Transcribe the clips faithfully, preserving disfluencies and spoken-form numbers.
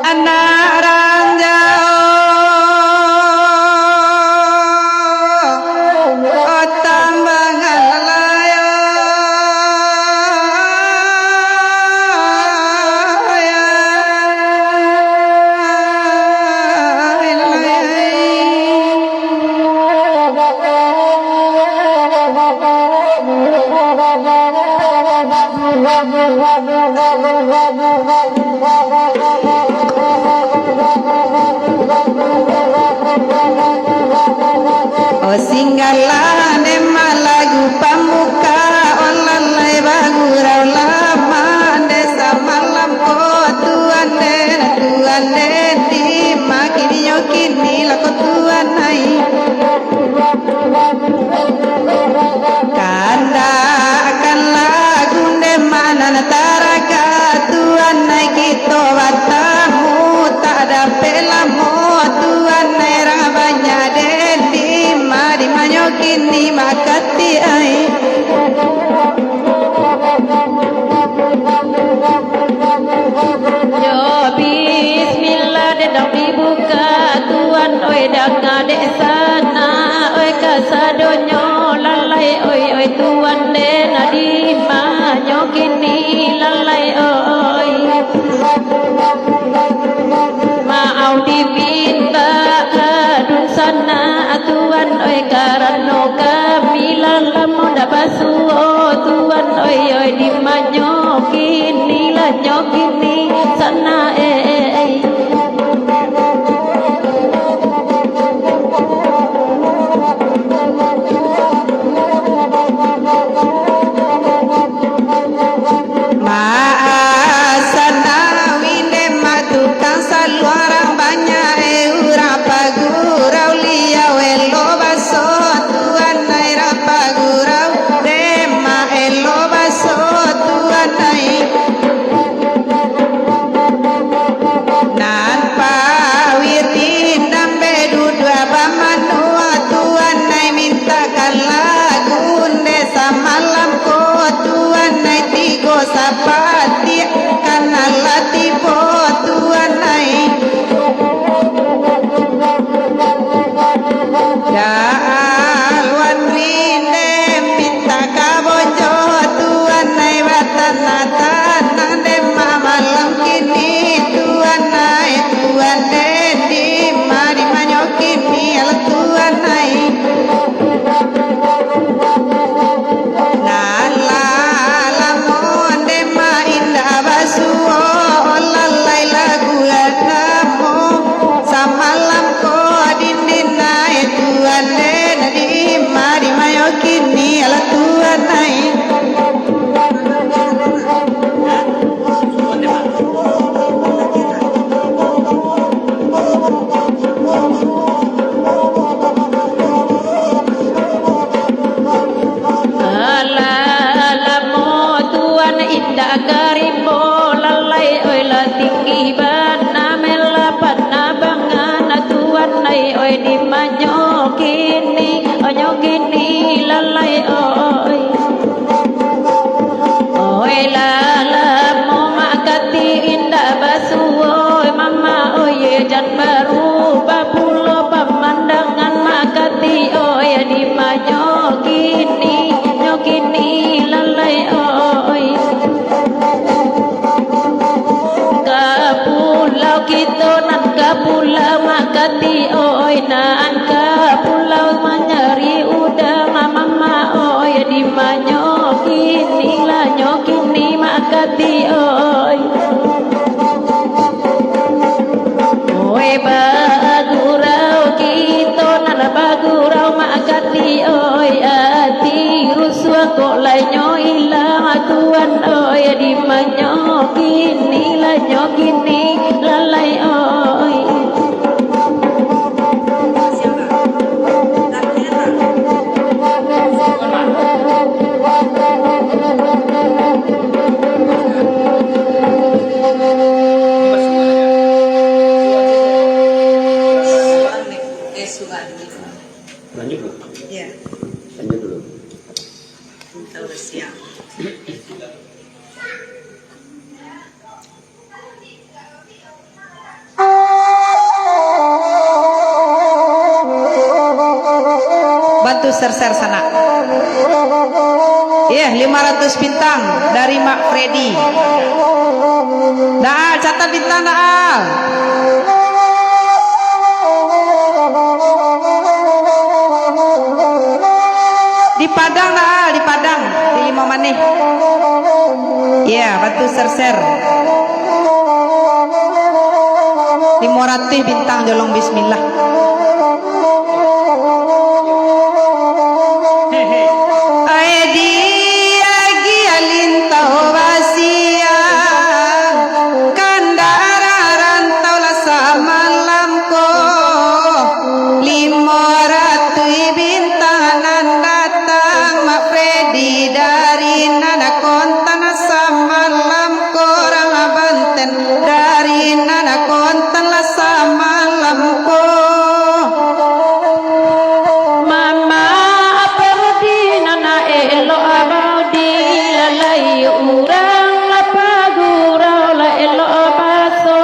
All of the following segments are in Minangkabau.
Anak ranjau, tambangan layang. Oh, singgahlah, dek mak, lagu pambuka, oh, lah lai bagurau lamo, dek samalam ko tuan, dek tuan, dek di mak, kininyo kini lah ko tuan ai. Kandak akan lagu dek mak nan taragak, tuan ai, kito batamu tak dapek lamo, tuan ai, rang banyak dek di mak, di manyo kini mak katik ai. Yo, bismillah, dek dang dibuka, tuan oi, danga dek sanak oi, kasadonyo lalai oi, oi, tuan dek nan di manyo kini lalai oi. Maau dipintak ka dunsanak, tuan oi, karano kami lah lamo ndak basuo, tuan oi, oi, di manyo kini lah nyo kini sanak, eh, eh, eh. Mak Asanawi dek mak tukang saluang, rang banyak e urang pagurau, liau elok baso tuan ai, rang pagurau dek mak elok baso tuan ai. Nan pawiri nan baduduak bamanuang, tuan ai, mintakan lagu dek samalam ko, tuan ai, tigo sapatiak ka nan lah tibo, tuan ai. Daan wan rinde mintak ka bonjo, tuan ai, batanang-tanang dek mak malam kini, tuan Ka rimbo lalai, oi, lah tinggi bana, melapat na bangan, Tuan ai, oi, di ma nyo kini, oi, nyo kini lalai, oi. Oi, lah lamo Mak Kati indak basuo, oi, Mama, oi, jan barubah pulo pamandangan, Mak Kati, oi, di ma nyo kini, nyo kini lalai, oi. Ka pulau kito nan ka pulau Mak Kati, oi, nan ka pulau manyari udang, Mama, oi, di ma nyo kini, lah nyo kini Mak Kati, oi. Oi, bagurau kito nan bagurau Mak Kati, oi, ati rusuah kok lai nyo ilang, Tuan, oi, di ma nyo kini, lah nyo kini lalai, oi. Lanjut dulu. Iya. Lanjut dulu. Kita udah siap. Bantu share-share sanak. Yeh, lima ratus bintang dari Mak Freddy. Dah, catat bintang dah. Di Padang dah, di Padang, di Limau Manih. Iya, bantu share-share. Limo ratuih bintang jolong bismillah. Ai di agia lintau basia, kandaraan rantau lah samalam ko. Limo ratuih bintang nan datang, Mak Freddy dari nan kontan samalam ko, urang Banten dari nan kontan lah samalam ko. Mama Freddy nan elok abadi, lalai urang lah pagurau lah elok baso.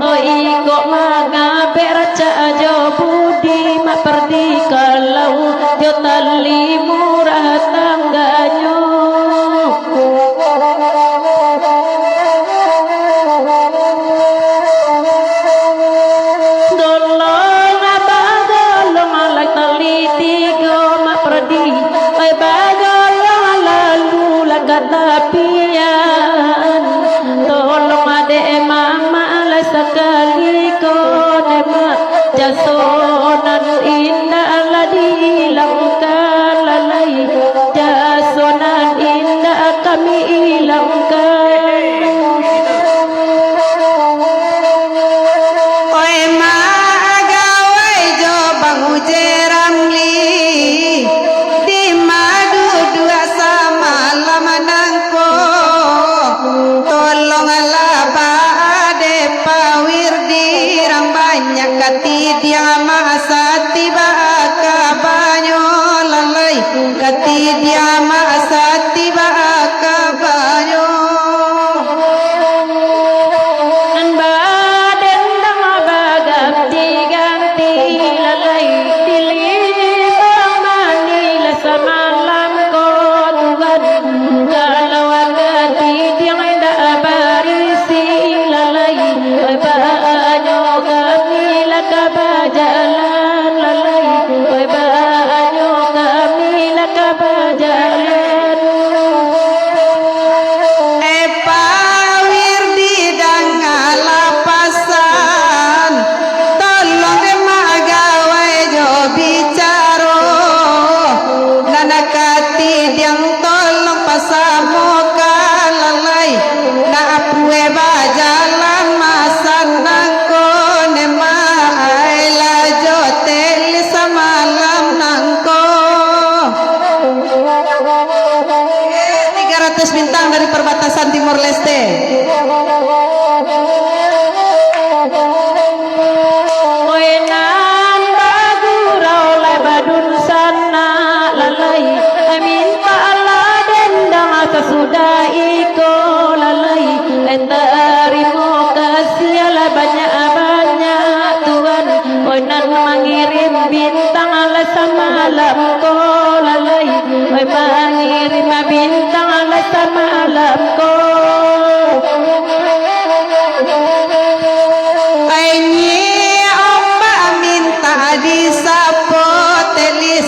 Oi, kok mangapek rancak jo budi, Mak Freddy kalau jo tali murah tangganyo. Dolong bagolong lai tali tigo, Mak Freddy, oi, bagolong lalu lah ka tapian. Tolong adek mamak lai sakali ko, dek Mak, jaso nan indak lah dihilangkan lalai, jaso nan indak kami hilangkan. Oi, Mak, gawai jo Bang Uje Ramli, di ma duduak samalam nangko. Tolonglah ba adek Pak Wirdi, rang banyak katidiang Mak Sati baa kabanyo lalai, katidiang Mak Sati baa kabanyo. Nan badendang baganti-ganti lalai, di Limau Manih lah samalam ko Tuhan. Kalau katidiang indak barisi lalai, baanyo kami lah ka bajalan lalai, baanyo kami lah ka bajalan. Timor Leste. Oi nan bagurau lai badunsanak lalai, mintaklah dendang sasudah iko lalai. Tarimo kasiah lah banyak-banyak Tuhan, oi nan mangirim bintang lah samalam ko lalai. Oi, mangirim bintang lah samalam ko. Ai, nyi ombak mintak disapo, Telis,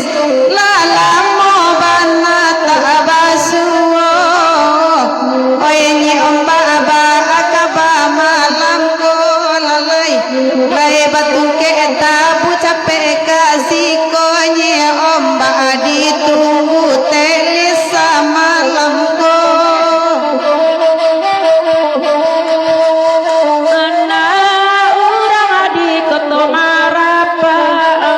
lah lamo bana tak basuo. Oi, nyi ombak, baa kaba malam ko lalai. Lai batungkek tabu capek ka siko, nyi ombak ditunggu Telis samalam ko. Anak urang di Koto Marapah,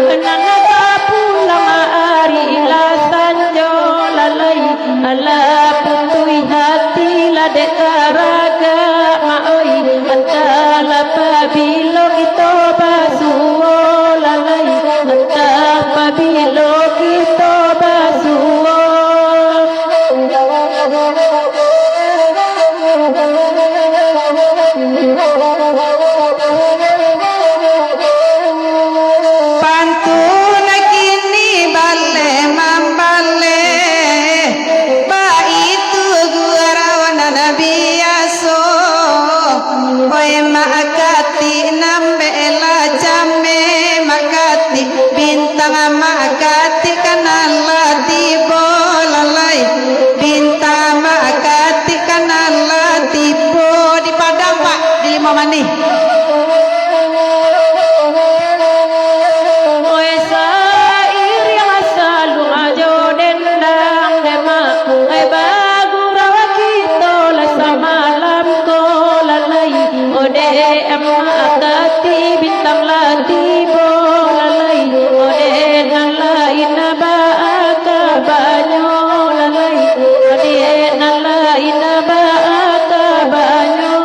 nan bapulang ari lah sanjo lalai. Alah putuih hati lah dek taragak, Mak oi. Antahlah pabilo kito basuo lalai, antah pabilo kito basuo. Pantun kini baleh mambaleh, baitu gurau nan biaso. Oi, mak katik nan bela jame, mak katik bintang, mak katik ka nan lah tibo lalai. Bintang, mak katik ka nan lah tibo di Padang, Pak, di Limau Manih. Oi, sairiang saluang jo dendang, dema, oi, bagurau kito lah samalam ko lalai. Ode emak kati bintang lah tibo lalai. Ode nan lain baa kabanyo lalai. Ode nan lain baa kabanyo.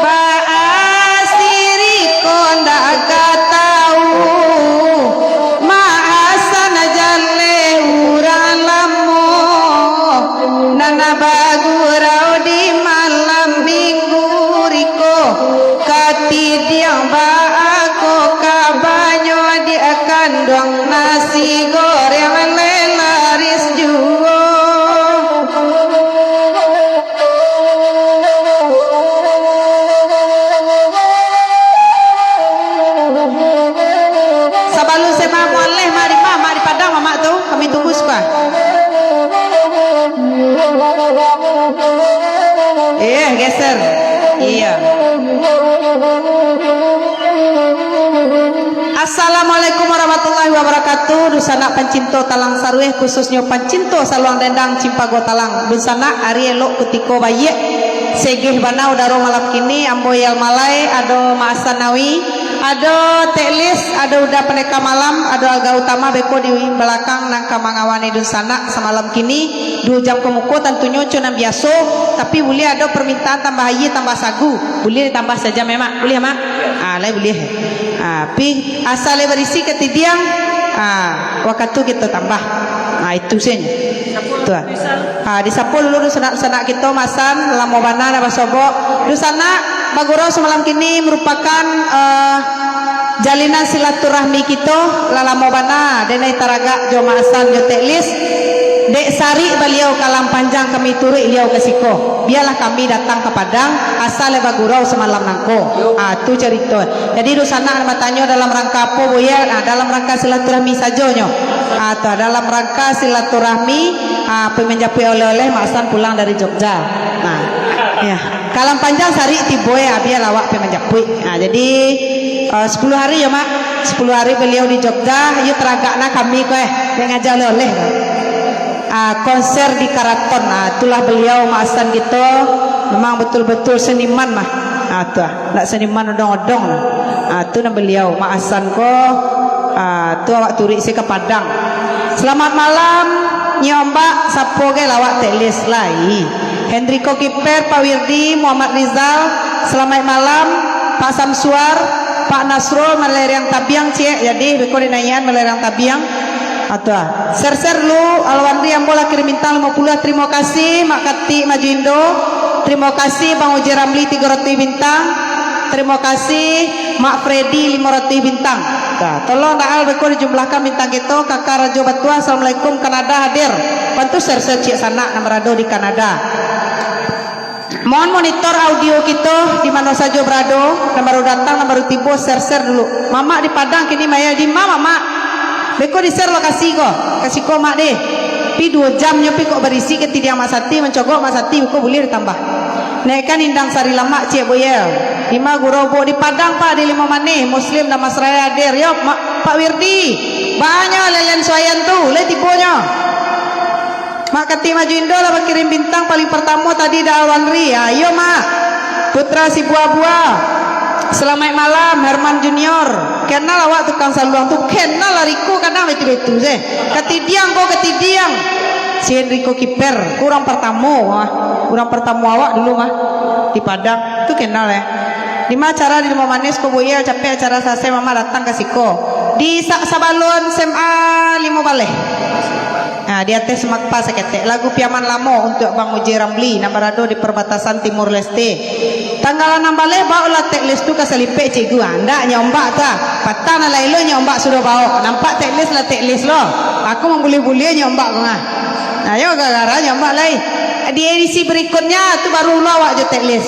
Baa siri ko ndak ka tau, Mak Hasan jaleh urang lamo, nan bagurau di malam minggu riko. Katidiang baa ko kabanyo, diak kanduang nasi goreng lai laris juo. Sabalun sema mualeh, mari ma, mari Padang, Mamak tu, kami tunggu suka. Eh, geser. Iya. Assalamualaikum warahmatullahi wabarakatuh. Dunsanak pancinto talang sarueh, khususnyo pancinto saluang dendang Cimpago Talang. Dunsanak, ari elok kutiko baiak. Segeh bana udaro malam kini, ambo Yal Malai, ado Mak Hasan Nawi, ado Teklis, ado Uda Pandeka Malam, ado Alga Utama beko di balakang nan ka mangawani dunsanak samalam kini. Duo jam ka muko tantunyo co nan biaso, tapi buliah ado parmintaan tambah aia, tambah sagu. Buliah ditambah sajam, ya, Mak? Buliah, Mak? Ah, lai buliah. Ah, pi, asa lai barisi katidiang. Ah, wakatu kito tambah. Ah, itu sajo. Tu, ah. Ah, disapo dulu dunsanak-sanak kito, Mak Hasan, lamo bana ndak basobok. Dunsanak, bagurau samalam kini marupakan, eh, jalinan silaturahmi kito, lah lamo bana, denai taragak jo Mak Hasan jo Teklis. Dek sarik baliau ka Alam Panjang, kami turuik liau ka siko. Bialah kami datang ka Padang, asa lai bagurau samalam nangko. Ah, tu carito. Jadi, dunsanak nan batanyo dalam rangka apo, Buya? Ah, dalam rangka silaturahmi sajonyo. Ah, tu, dalam rangka silaturahmi, ah, pai manjapuik oleh-oleh, Mak Hasan pulang dari Jogja. Nah, ya. Ka Alam Panjang sarik tibo, ya, bialah awak pai manjapuik. Nah, jadi, eh, sepuluh hari ya, Mak. Sepuluh hari baliau di Jogja, iyo taragak nah kami ko, eh, pai ngaja oleh-oleh. Ah, konser di Karaton, ah, itulah baliau, Mak Hasan kito, memang betul-betul seniman lah. Ah, tu ah, ndak seniman odong-odong lah. Ah, tu nah baliau, Mak Hasan ko, ah, tu awak turuik se ka Padang. Selamat malam, Nyi Ombak, sapo ge lawak teklis lai. Hendriko Kiper, Pak Wirdi, Muhammad Rizal, selamat malam, Pak Samsuar, Pak Nasrul, Maleriang Tabiang, ciek, jadi beko dinaian Maleriang Tabiang. Atua. Share-share dulu, Alwandri ambo lah kirim bintang limo puluah, terima kasih, Mak Katik Maju Indo, terima kasih, Bang Uji Ramli tigo ratuih bintang, terima kasih, Mak Freddy limo ratuih bintang. Nah, tolong dah al beko dijumlahkan bintang kito, Kakak Rajo Batuah, Assalamualaikum, Kanada hadir. Bantu share-share ciek sanak nan barado di Kanada. Mohon monitor audio kito di mano sajo barado, nan baru datang, nan baru tibo, share-share dulu. Mamak di Padang kini maya di ma, Mamak? Beko di-share lokasi ko, ka siko Mak deh. Pi duo jam nyo pi kok barisi katidiang Mak Sati, mancogok Mak Sati, beko buliah ditambah. Naikkan indang sari lamak, ciek Boyel. Di ma gurau, Buk? Di Padang, Pak, di Limau Manih, Muslim Damansaraya hadir. Yo, Mak, Pak Wirdi. Banyak layan suayan tu, lai tibonyo. Mak Katik Maju Indo lah bakirim bintang paling partamo tadi, Da Alwandri. Ah, iyo, Mak. Putra Sibuah-buah. Salamaik malam, Herman Junior. Kenal awak tukang saluang tu? Kenal lah, Riko kadang baitu-baitu se. Katidiang ko, katidiang. Si Enrico Kiper, ko urang partamo, ah. Urang partamo awak dulu mah. Di Padang. Tu kenal, eh. Di ma acara di Limau Manih ko, Boyel? Capek acara salasai, Mamak datang ka siko. Di sa-, sabalun S M A Limau Baleh. Nah, di ateh Semakpa saketek. Lagu Piaman Lamo untuak Bang Uji Ramli, nan barado di perbatasan Timur Leste. Tanggal anam baleh, baolah teklis tu ka Salipek, Cikgu. Ah, ndak, Nyi Ombak tu, ah. Patang nan lah elok Nyi Ombak sudah baok. Nampak teklis lah teklis lo. Aku mambuliah-buliah Nyi Ombak ko, ah. Nah, yo, gara-gara Nyi Ombak lai. Di edisi berikutnya tu baru lo awak jo teklis.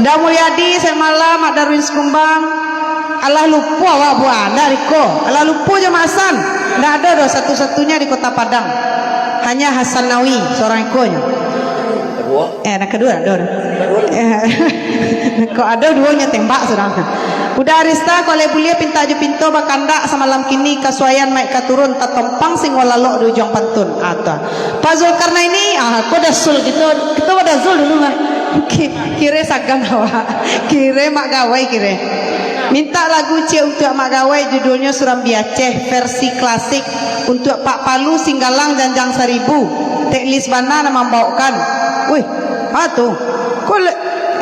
Da Mulyadi, selamat malam, Mak Darwin Sekumbang. Alah lupo awak buah, ndak, Riko. Alah lupo jo Mak Hasan. Ndak ado doh, satu-satunya di Kota Padang. Hanya Hasan Nawi, sorang iko nyo. Kedua? Eh, nan kaduo ado doh. Kedua? Eh, kok ado duo nyo tembak surang. Uda Arista, kok lai buliah pintak jo pinto, bakandak samalam kini, kasuaian maik ka turun, tatompang singo lalok di ujuang pantun. Ah, tu. Pak Zulkarnaini, ah, ko Da Zul kito, kito Da Zul dulu mah. Ki-, kiro sagan awak. Kiro Mak Gawai kiro. Mintak lagu ciek untuak Mak Gawai, judulnyo Surambi Aceh, versi klasik, untuak Pak Palu Singgalang Janjang Saribu. Teklis bana nan mambaokkan. Wih, ha tu. Ko le-,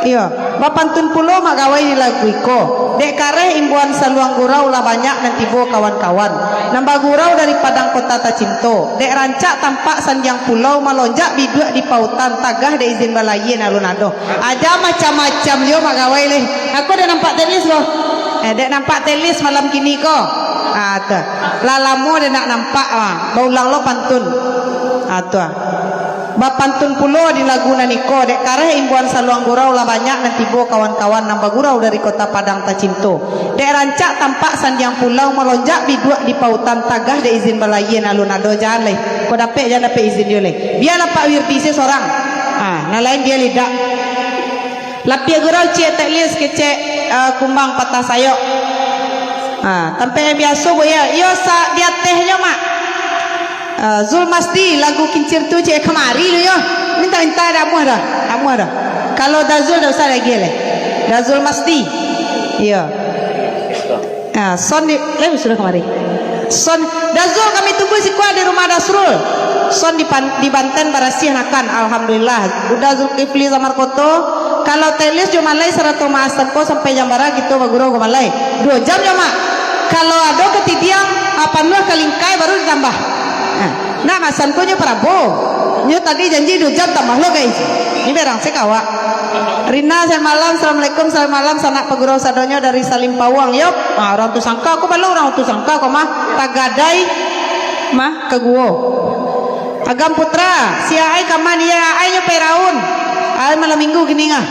iyo, bapantun pulo Mak Gawai di lagu iko. Dek kareh imbauan saluang gurau, lah banyak nan tibo kawan-kawan. Nan bagurau dari Padang kota tacinto. Dek rancak tampak sandiang pulau, malonjak biduak di pautan, tagah dek izin balayia nan alun ado. Aja macam-macam juo Mak Gawai leh. Aku dek nampak teklis lo. Eh, dek nampak teklis malam kini ko. Ah, tu. Lah lamo dek ndak nampak, ah. Baulang lo pantun. Ah, tu, ah. Bapantun pulo di lagu nan iko, dek kareh imbauan saluang gurau, lah banyak nan tibo kawan-kawan nan bagurau dari Kota Padang tacinto. Dek rancak tampak sandiang pulau, malonjak biduak di pautan, tagah dek izin balayia nan alun ado, jan leh. Ko dapek, jan dapek izin juo leh. Bialah Pak Wirdi se sorang. Ah, nan lain bia lidak. Lapiak gurau ciek teklis kecek, ah, kumbang patah sayok. Ah, tampek yang biaso, Buya. Iyo, sa-, di atehnyo, Mak. Ah, Zul Masdi, lagu Kincir tu ciek kamari lu yo. Minta-minta, dak amuah dah. Amuah dah. Kalau Da Zul dak usah lagi leh. Da Zul Masdi. Iyo. Ah, son di, eh, sudah kamari. Son, Da Zul, kami tunggu siko di rumah Dasrul. Son di pan-, di Banten barasiah nakan, alhamdulillah. Uda Zulkifli Zamar Koto, kalau teklis jo Malai sarato Mak Hasan ko sampai jam bara kito bagurau ka Malai? Duo jam jo, Mak. Kalau ado katidiang, ah, panuah ka Lingkai baru ditambah. Ah. Nah, Mak Hasan ko nyo parabo. Nyo tadi janji duo jam tambah lo, guys. Ni berang se ka awak. Rina, selamat malam. Assalamualaikum, selamat malam, sanak pagurau sadonyo dari Salim Pawang. Yop. Ah, urang tu sangka, aku balo urang tu sangka ko mah. Tagadai mah ka guo. Agam Putra, si Aai kaman, iya, Aai nyo Firaun. Aai malam minggu kini ngah.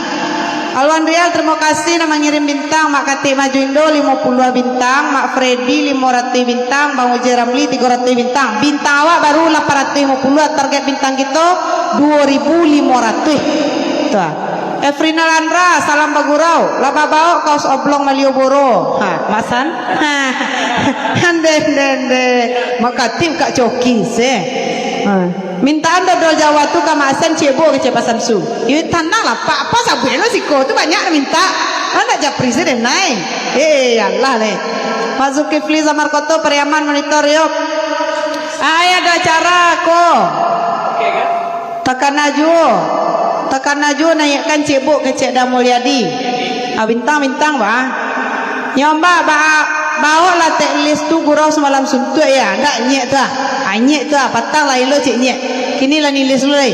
Alwan Rial, terima kasih nan mangirim bintang, Mak Katik Maju Indo limo puluah bintang, Mak Freddy limo ratuih bintang, Bang Uji Ramli tigo ratuih bintang. Bintang awak baru lapan ratuih limo puluah, target bintang kito duo ribu limo ratuih. Tu ah. Efrinal Andra, salam bagurau. Lah babaok kaos oblong Malioboro. Ha, Mak San? Ha. Ande, ande, ande. Mak Katik ka coki se. Ha. Mintaan dodol Jawa tu ka Mak Hasan, ciek bo kecek Pak Samsu. Yo, tanang lah, Pak. Apa sabuik lo siko tu banyak nak minta. Lah nak japri se deh, nai. Eh, alah leh. Pak Zulkifli Zamar Koto, Pariaman monitor, yo. Ai, ado acara ko. Takana juo. Takana juo naiakkan Cik Buk kecek Da Mulyadi. Ah, bintang-bintang, bah. Nyombak ba-, baoklah tek lis tu gurau samalam suntuak ya. Ndak nyek tu ah. Ah, nyek tu ah. Patang lah ilo cek nyek. Kini lah nilis dulu lai.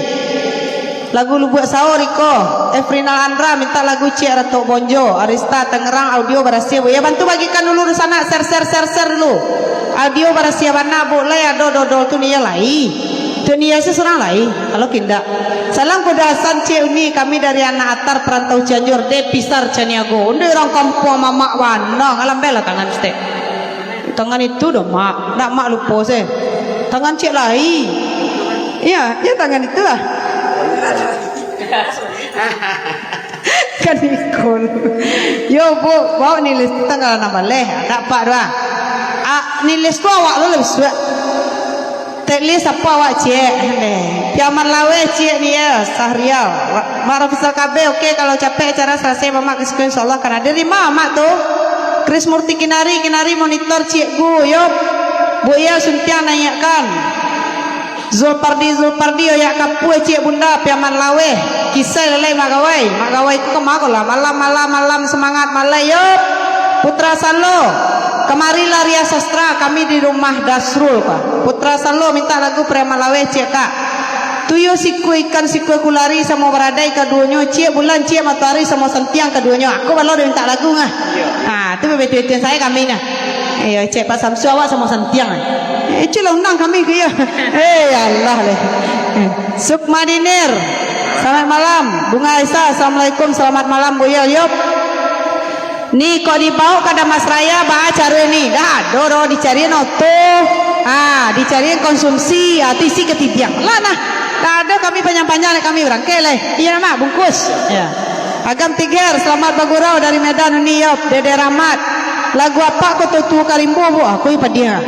Lagu Lubuak Sawo iko, Efrinal Andra minta lagu Ciek Ratok Bonjo, Arista Tangerang, audio barasiah, Buk. Ya, bantu bagikan dulu dunsanak, share, share, share, share dulu. Audio barasiah bana, Buk, lai ado dodol tu niya lai. Tu niya se surang lai, kalau kindak. Salam Kuda Hasan, Ciek Uni, kami dari anak Atar Perantau Cianjur, Depisar Caniago. Onde urang kampuang mamak bana, ngalambailah tangan stek. Tangan itu doh, Mak. Ndak Mak lupo se. Tangan ciek lai. Iya, iya tangan itu lah. Kan ikon. Yo, Buk, baok nilis tu tanggal anam baleh. Ndak apak doh. Ah, nilis tu awak lo lah bisuak. Teklis apo awak ciek? Piaman laweh ciek ni ya, Sahrial. Wa-, Mak Rafisal K B, oke, kalau capek acara salasai, Mamak ka siko, insyaallah kan hadir. Di ma Mak tu? Kris Murti Kinari, Kinari monitor ciek gu, yo. Buk Iya Suntiang naiakkan. Zulpardi, Zulpardi, oyak kapua ciek bunda, piaman laweh. Kisai lalai Mak Gawai. Mak Gawai tu kama ko lah. Malam, malam, malam semangat, malai, yo. Putra Salo, kamarilah Ria Sastra, kami di rumah Dasrul, Pak. Putra Salo minta lagu Preman Laweh, ciek, Kak. Tuyul sikua, ikan sikua, kulari samo baradai kaduonyo, ciek bulan, ciek matoari samo santiang kaduonyo. Ako balo dah minta lagu ngah. Iya. Ha, tu betul-betul saya kami nah. Iya, ciek Pak Samsu awak samo santiang, eh. Eh, ciek lah undang kami ke ya. Eh, Allah leh. Eh, Sukma Dinir. Selamat malam. Bunga Aisyah, assalamualaikum, selamat malam, Buya. Yop. Ni kok dibaok ka Damas Raya, baa caro ni? Dah ado doh, dicarian oto. Ha, dicarian konsumsi, ha, tu isi katidiang. Lah nah, dah ado kami panjang-panjang, kami barangkek lai. Iya, Mak, bungkus. Ya. Agam Tiger, selamat bagurau dari Medan, Uni Yop, Dede Rahmat. Lagu apak ko tu, tu karimbo, Bu? Aku padiah.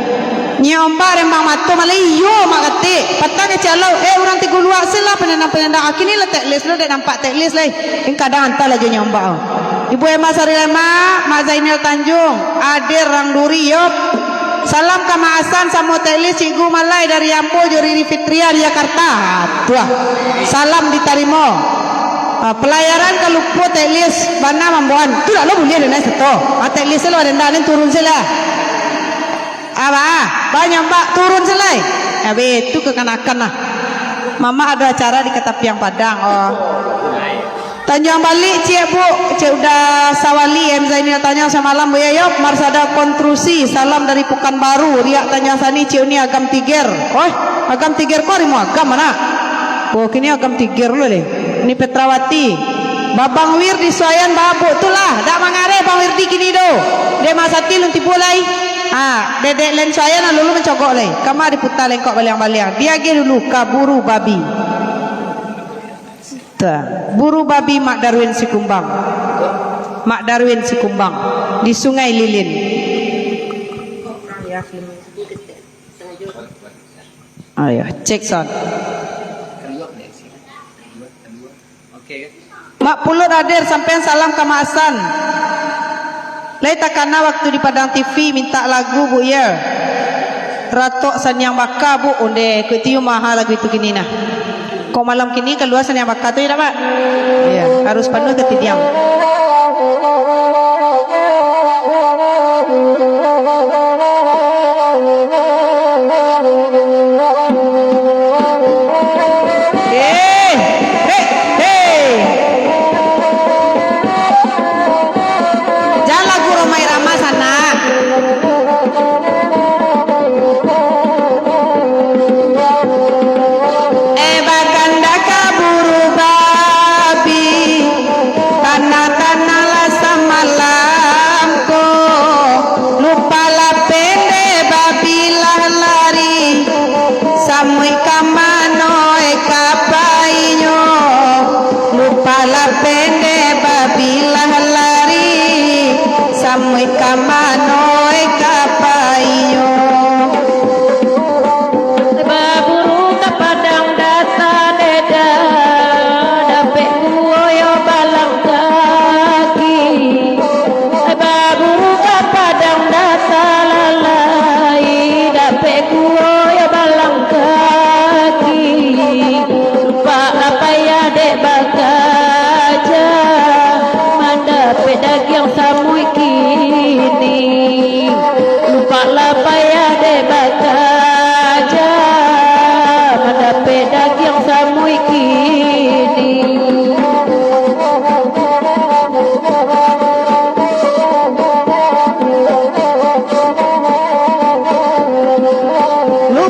Nyiak ombak rembang mato malai, iyo, Mak Katik. Patang kecek alau, eh, urang Tigo Luak se lah, penendang-penendang. Kini lah teklis lo, dek nampak teklis lai. Ing kadang antah lah jo nyiak ombak. Ibu Emma Sari Lemak, Mak Zainal Tanjung, Adir Rang Duri, yop. Salam ka Mak Hasan samo teklis Cikgu Malai dari ambo jo Riri Fitria di Jakarta. Ah, tu ah. Salam ditarimo. Ah, palayaran ka lupo teklis bana mambawaan. Tu dak lo buliah dek naiak sato. Ah, teklis lo ado ndak, nen turun se lah. Abah, banyak mbak turun se lai. Abih tu kekanakan lah. Mamak ado acara di Katapiang Padang. Oh. Tanjuang balik, Ciek, Bu. Ciek Uda Sawali, M Zainil tanyo samalam, Bu Yayop, Marsada Kontrusi, salam dari Pukanbaru, Riak Tanjuang Sani, Ciek Uni Agam Tiger. Oi, Agam Tiger ko ari mo Agam, anak? Oh, kini Agam Tiger lo leh. Ni Petrawati. Babang Wir di Suayan babuk tu lah. Dak mangareh Bang Wirdi kini do. Dek Mak Sati lun tibo lai. Ha, dedek len Suayan lah lulu mancogok lai. Kama diputa lengkok baliang-baliang. Diagih dulu ka Buru Babi. Tah, Buru Babi Mak Darwin Sikumbang. Mak Darwin Sikumbang di Sungai Lilin. Ayo, cek sound. Mak Pulut hadir, sampean salam ka Mak Hasan. Lai takana waktu di Padang T V minta lagu, Bu, ya. Ratok Saniang Baka, Bu, onde, ku itu maha lagu itu kini nah. Kok malam kini kalua Saniang Baka tu, ya dak, Pak? Iya, harus panuah katidiang. Eh, hei, hei. Jan lagu Rhoma Irama sanak. Eh, bakanda ka Buru Babi, tanah-tanah lah samalam ko, lupalah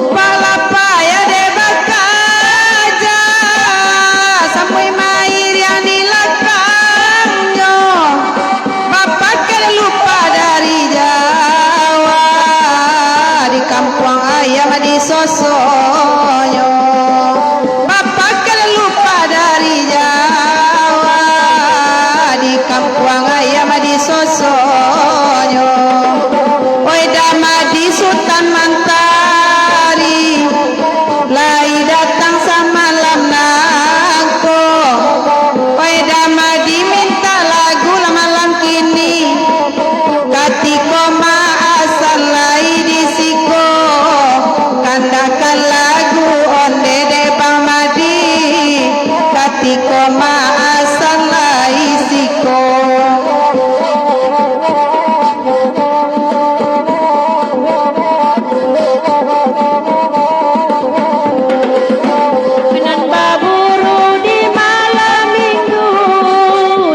Palapa ya dek bakaja, samui mairiang di lakangnyo. Bapakai lupa dari Jawa, di kampuang ayam disosonyo. Bapakai lupa dari Jawa, di kampuang ayam disosonyo. Oi, Damadi Sutan Mantari, lai datang samalam nangko. Oi, Damadi minta lagu lah malam kini. Katiko maasan lai di siko, kandakkan lagu onde dek Bang Madi. Katiko maasan lai siko. Nan baburu di malam minggu,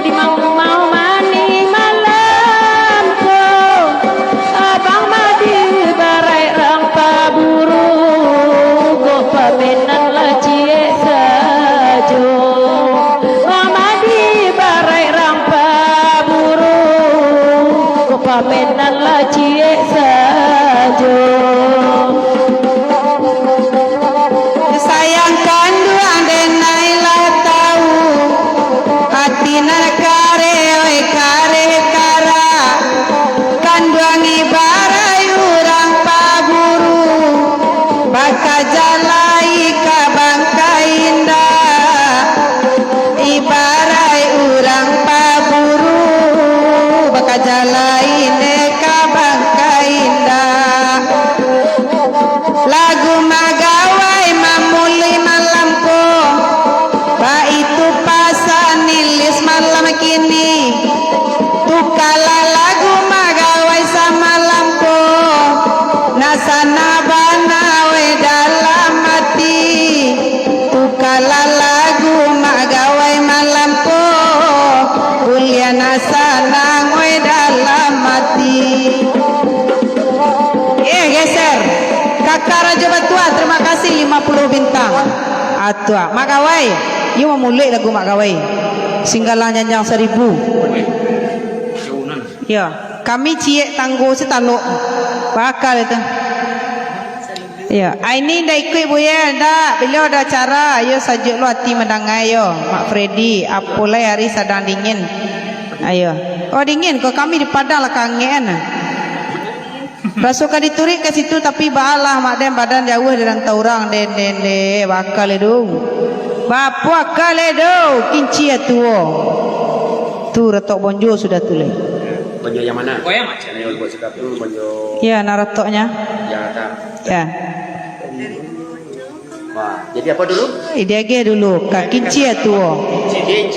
di mau-mau mani malam ko. Abang Madi barai rang paburu, ko pamenan lah ciek sajo. Bang Madi barai rang paburu, ko pamenan lah ciek sajo. Sayang kanduang denai lah tau, ati nan kareh, oi, kareh karak. Kanduang ibarai urang paburu, bakaja lai ka bangkai indak. Ibarai urang paburu, bakaja lai neka bangkai indak. Lagu magawai mamului malam ko, baitu pasan ilis malam kini. Tukalah lagu magawai samalam ko, nak sanang bana we dalam ati. Tukalah lagu magawai malam ko, buliah nak sanang we dalam ati. Eh, geser. Kaka Rajo Batua, terima kasih lima puluh bintang. Atua, Mak Gawai. Iyo mamulek lagu Mak Gawai. Singgalang Janjang Saribu. Iyo, kami ciek tanggo sitalok. Bakal itu. Iyo, Aini ndak ikuik buya, ndak. Beliau ada acara, iyo sajuak lo ati mandanga yo. Mak Freddy, apo lai ari sadang dingin. Ayo. Oh, dingin ko, kami di Padang lah kangekan. Raso ka dituruik ka situ, tapi baalah, Mak Den, badan jauah dari rantau urang, den, den, den, bakal le do. Bapo akal le do, kinci atuo. Tu ratok bonjo sudah tu lai. Bonjo yang mana? Oh, yang macam ni. Yang buat sikap tu bonjo. Ya, nak ratoknya. Jakarta. Ya. Wah, jadi apa dulu? Eh, diagih dulu, ka kinci atuo.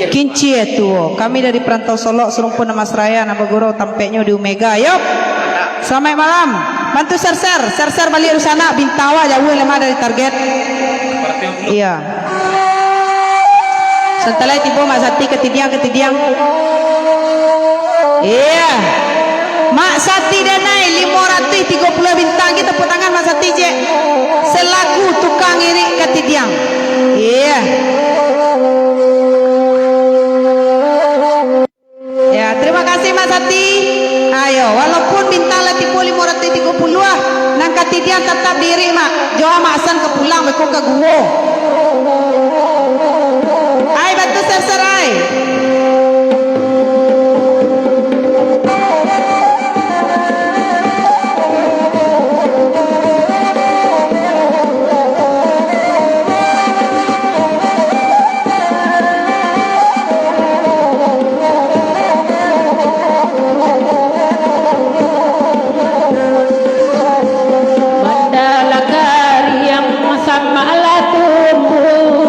Kinci atuo. Kami dari Perantau Solok, Serumpun Amas Raya, nan bagurau tampeknyo di Omega. Yop. Selamat malam. Bantu share-share, share-share baliak dunsanak, bintang awak jauah lemah dari target. Iya. Santalai tibo Mak Sati, katidiang, katidiang. Iya. Mak Sati Danai, limo ratuih tigo puluah bintang. Kita tepuk tangan Mak Sati, cek. Selaku tukang irik katidiang. Iya. Ya, terima kasih Mak Sati. Ayo, walaupun bintang lah tibo limo ratuih tigo puluah, nan katidiang tatap diirik, Mak. Jo Mak San ka pulang, beko ka guo. Ai, bantu share-share, ai. Mandala kariang sama lah tumbuh.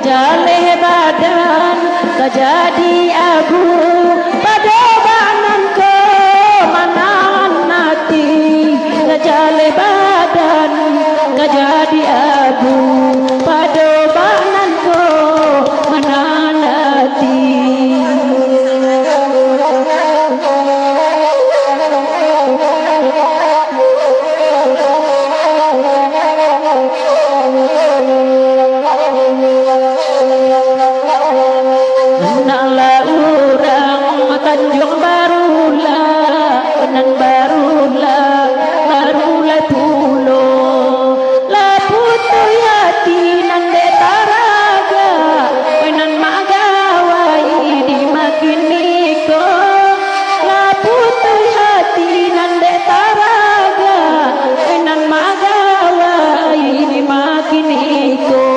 Jaleh badan ka jadi abu, pado bak nan ko manahan ati. Ka jaleh badan ka jadi abu, pado bak nan ko manahan ati. Nan lah urang Tanjuang Barulah, nan barulah, barulah pulo. Lah putuih ati nan dek taragak, nan magawai di makin iko. Lah putuih ati nan dek taragak, nan magawai di makin iko.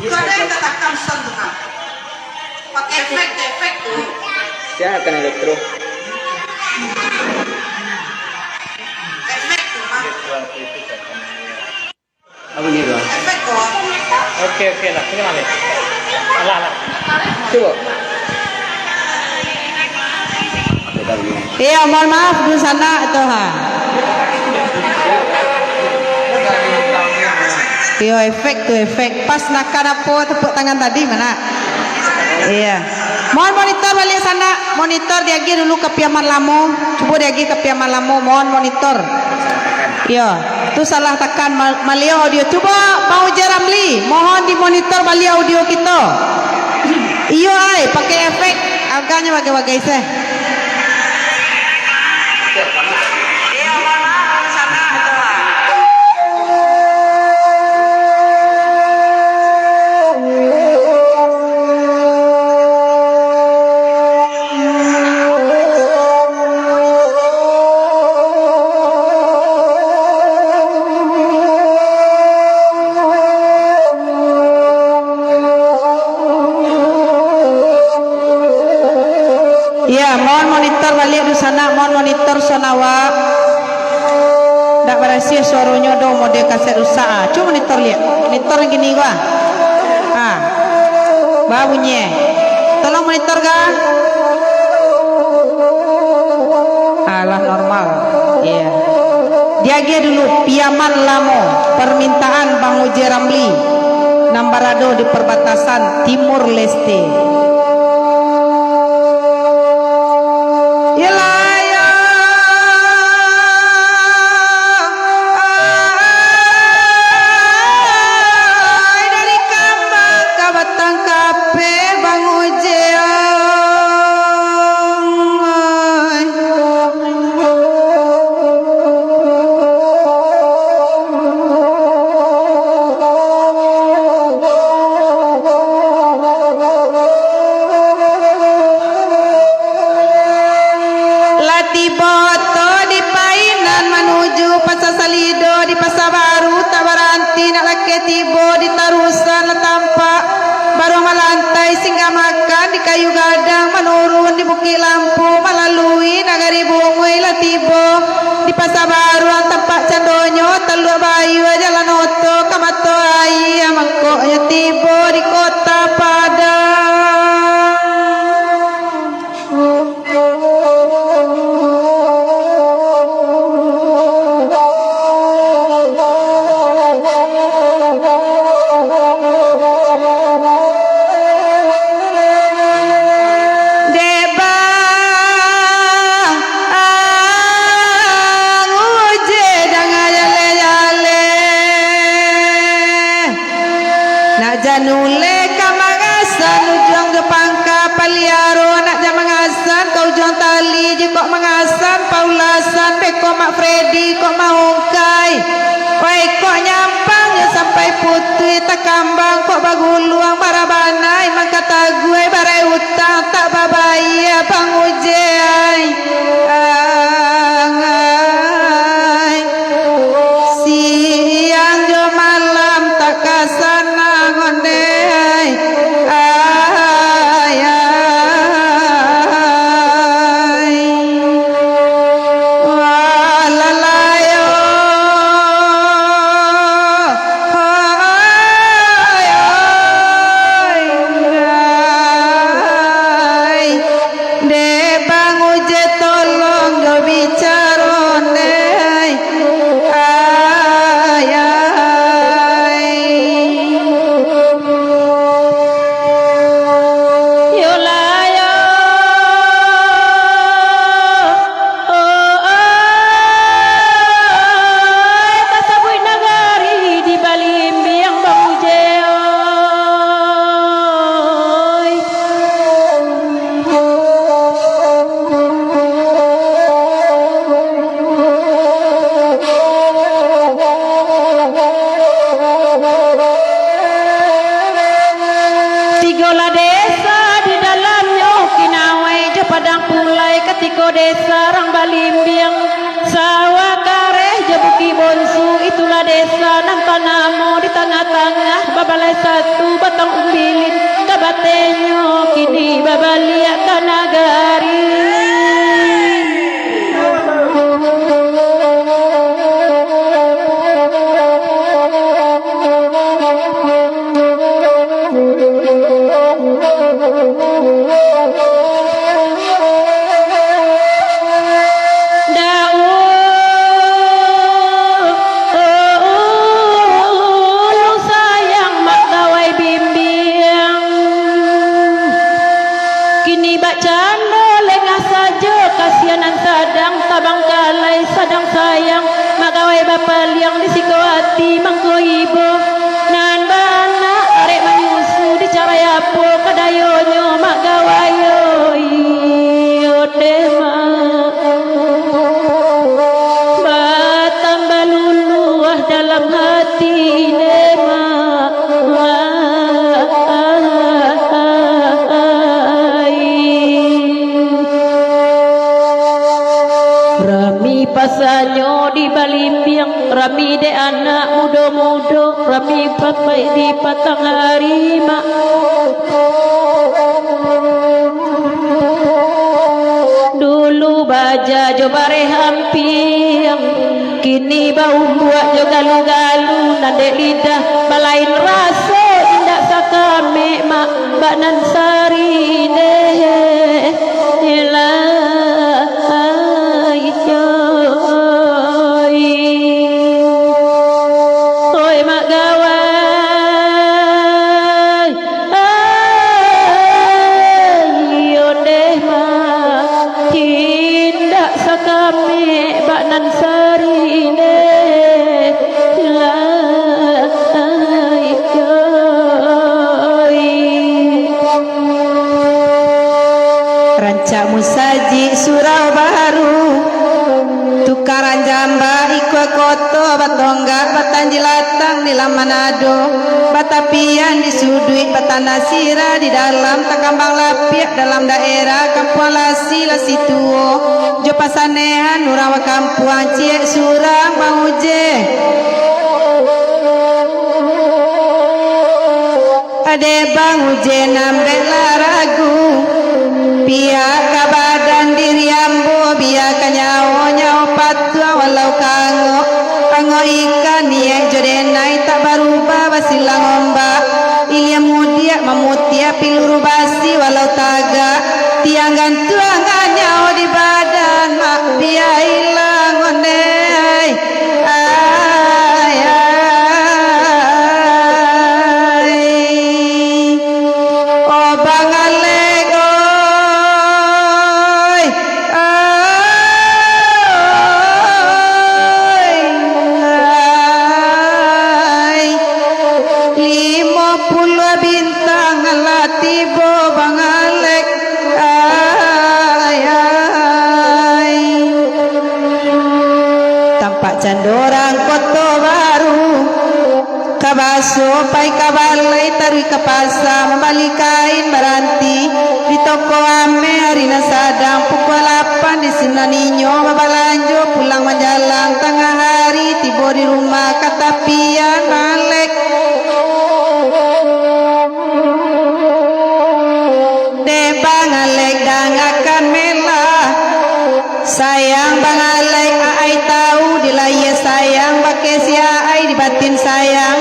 Itu ada yang katakan sound tu, Kak. Pakai efek, efek tu. Siapa kena elektro? Efek tu, Kak. Apa ni tu? Efek tu. Oke, oke lah. Sini balik. Alah, alah. Cuba. Iyo, mohon maaf, dunsanak tu, ha. Iyo, efek tu, efek. Pas nakan apo, tepuk tangan tadi, mana? Iyo. Mohon monitor baliak sanak. Monitor diagiah dulu ka Piaman Lamo. Cubo diagiah ka Piaman Lamo. Mohon monitor. Iyo. Tu salah takan ma-, maliau audio. Cubo, Bang Ujai Ramli, mohon dimonitor baliak audio kito. Iyo ai, pakai efek, aganyo bagai-bagai seh. Iya, mohon monitor baliak dunsanak, mohon monitor sound awak. Ndak barasiah suaronyo doh, model kaset rusak ah. Cubo monitor liak. Monitor nan kini ko ah. Ah. Babunyi. Tolong monitor ka. Alah, normal. Iya. Diagiah dulu Piaman Lamo, permintaan Bang Ujai Ramli, nan barado di perbatasan Timur Leste. Yalah, ya. Ai, dari kambang ka batang kapeh, Bang Ujai, ai. Lah tibo oto di Painan manuju Pasa Salido, di Pasa Baru tak baranti, nak lakeh tibo di Tarusan lah tampak. Baruang malantai singgah makan di Kayu Gadang, manurun di Bukik Lampu, malalui Nagari Bunguih, lah tibo di Pasa Baruang tampak candonyo, taluak bayua jalan oto ka mato aia, mangkonyo tibo di Kota Padang. Dek Bang Ujai, jangan jaleh-jaleh. Nak jan uleh ka mangasan, ujuang jo pangka paliaro, nak jan mangasan ka ujuang tali, jikok mangasan paulasan, beko Mak Fredi kok maungkai. Wai, kok nyampang nyo sampai putuih, takambang kok baguluang, bara banai mangkataguai, barai utang tak babayia, Bang Ujai. Angai. Siang jo malam tak ka sanang ondeh, ai, ai. Desa Rang Balimbiang, sawah kareh jo Bukik Bonsu, itulah desa nan tanamo di tangah-tangah, babalai satu batang umbilin, kabatenyo kini babaliak ka nagari. Dahulu sayang Mak Gawai Bimbiang, kini bak cando lengah sajo, kasianan sadang tabangkalai, sadang sayang Mak Gawai bapaliang di siko ati mangko ibo. Nan baanak arek manyusu, dicarai apo ka dayonyo Mak Gawai, oi, ondeh Mak. Batambah luluah dalam hati ne, Mak. Rami pasanyo di Balimbiang, rami dek anak mudo-mudo, rami papaik di patang hari, Mak. Dulu baja jo bareh ampiang, kini baumbuak jo galu-galu, nan dek lidah balain raso, indak sakamek, Mak, bak nan sarine. Elai, oi. Oi, Mak Gawai. Ai, ondeh Mak, indak sakamek bak nan sarine. Lai, oi. Rancak musajik surau baru, tukaran jamba ikua koto, batonggak batang jilatang di laman ado, batapian di suduik, batanah sirah di dalam, takambang lapiak dalam daerah Kampuang Lasi, Lasi Tuo, jo pasanehan urang bakampuang, ciek surang Bang Uje. Ade Bang Uje, nambeklah ragu, pihak ka badan diri ambo, bia ka nyawo, nyawo patuah walau ka angok. Angok ikan niaik jo denai, tak barubah basilang ombak. Ilia mudiak mamutiak piluru basi walau tagak. Tiang gantuang nyawo di badan, Mak, bia ilang ondeh. Ai, ai, oh Bang Alek, oi, oi, ai, limo puluah bintang lah tibo Bang Alek. Ai, ai. Tampak cando urang Koto Baru. Ka baso pai ka balai, taruih ka pasa, mambali kain baranti. Di toko ameh ari nan sadang, pukua lapan di sinan inyo babalanjo, pulang manjalang tangah hari, tibo di rumah ka tapian Bang Alek. Dek Bang Alek, dangakan melah. Sayang Bang Alek, aai tau di lahia sayang, bakeh si aai di batin sayang.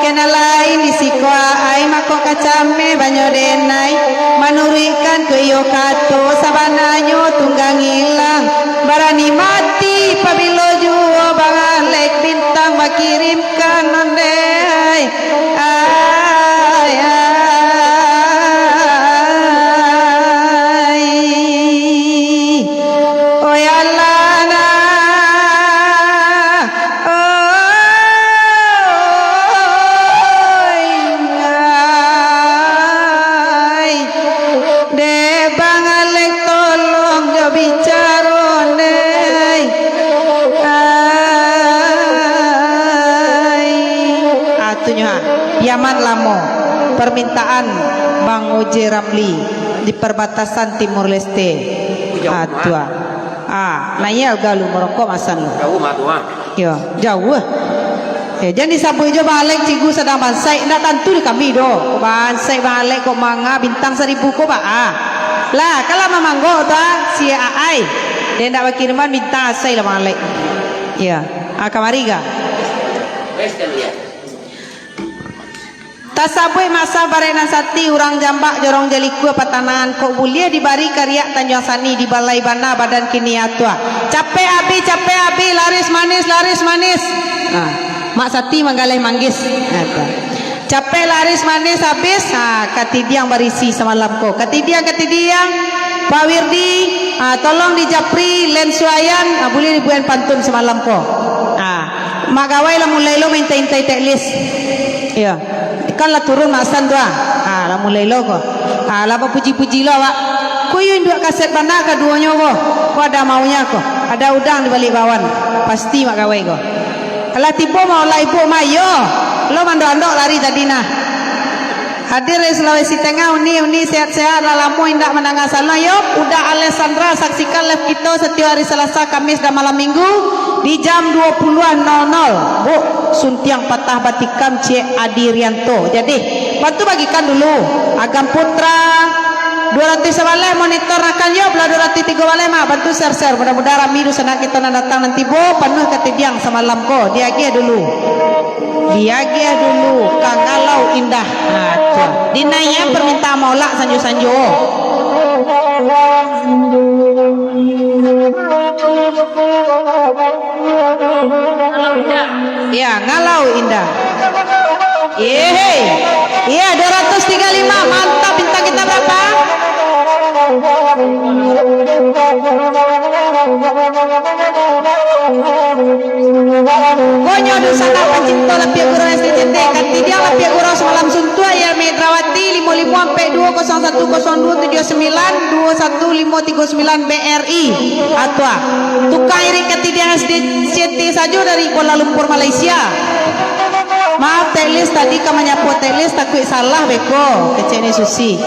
Kena lain di siko aai, mako ka cameh banyo denai. Manuruikkan ko iyo kato, sabananyo tunggang ilang. Barani mati pabilo juo Bang Alek, bintang bakirimkan ondeh. Ai, ai, oi, alah nah, oi, ai. Dek Bang Alek, tolong jo bicaro, Ndeh. Ai. Ah, tu nyo, ah. Piaman Lamo. Permintaan Bang Oje Ramli di perbatasan Timur Leste. Ah, tu, ah. Ah, naiak galu marokok masan lu. Jauah mah tu, ah. Yo, jauah. Eh, jan disabuik jo Bang Alek, cikgu sadang bansaik, ndak tantu di kami doh. Kok bansaik Bang Alek, kok manga bintang saribu ko baa. Lah, kalau mamanggo tu, ah, si Aai. Dia ndak bakiriman bintang asai lah Bang Alek. Yo. Ah, kamari ga? Tasabuik masa barek nan sati, urang Jambak, Jorong Jalikua, Patanahan, kok buliah dibari kariak Tanjuang Sani, dibalai bana badan kini atua. Capek abih, capek abih, laris manis, laris manis. Ha, Mak Sati manggaleh manggis. Ha, tu. Capek laris manis abih, ha, katidiang barisi samalam ko. Katidiang, katidiang, Pak Wirdi, ha, tolong di Japri, Len Suayan, ha, buliah dibuek pantun samalam ko. Ha, Mak Gawai lah mulai lo maintai-intai teklis. Iyo. Kan lah turun masan tu, ah. Ah, lah mulai lo ko. Ah, lah bapuji-puji lo awak. Ko iyo induak kaset bana kaduonyo ko. Ko ada maunyo ko. Ada udang di balik bawan. Pasti Mak Gawai ko. Alah tibo mau lah ibu mah, iyo. Lo mandok-andok lari tadi nah. Hadir dari Sulawesi Tengah, uni-uni sehat-sehat, lah lamo indak mandanga salam, yo. Uda Alexandra, saksikan live kito satiok hari Salasa, Kamis, dan malam Minggu di jam dua puluh nol nol. Bu, suntiang patah batikam, Cik Adi Rianto. Jadi, bantu bagikan dulu. Agam Putra, dua ratus sabaleh monitor nakan, yo, belah dua ratus tigo baleh, Mak. Bantu share-share. Mudah-mudahan rami dunsanak kito nan datang nanti, Bu, panuah katidiang samalam ko. Diagiah dulu. Diagiah dulu, Kang Alau Indah. Ha, tu. Dinaiak permintaan maulak sanjo-sanjo. Ya, Ngalau Indah. Yehe. Iya, dua ratus tiga lima. Mantap, bintang kita berapa? Konyo dunsanak pancipto lapiak gurau S D C T, katidiang lapiak gurau samalam suntuak, Yami Indrawati, limo limo ampek duo kosong satu kosong duo tujuh sembilan, duo satu limo tigo sembilan B R I. Atua. Tukang iring katidiang S D C T sajo dari Kuala Lumpur, Malaysia. Maaf, teklis tadi ka manyapo teklis, takuik salah beko, kecek ni Susi.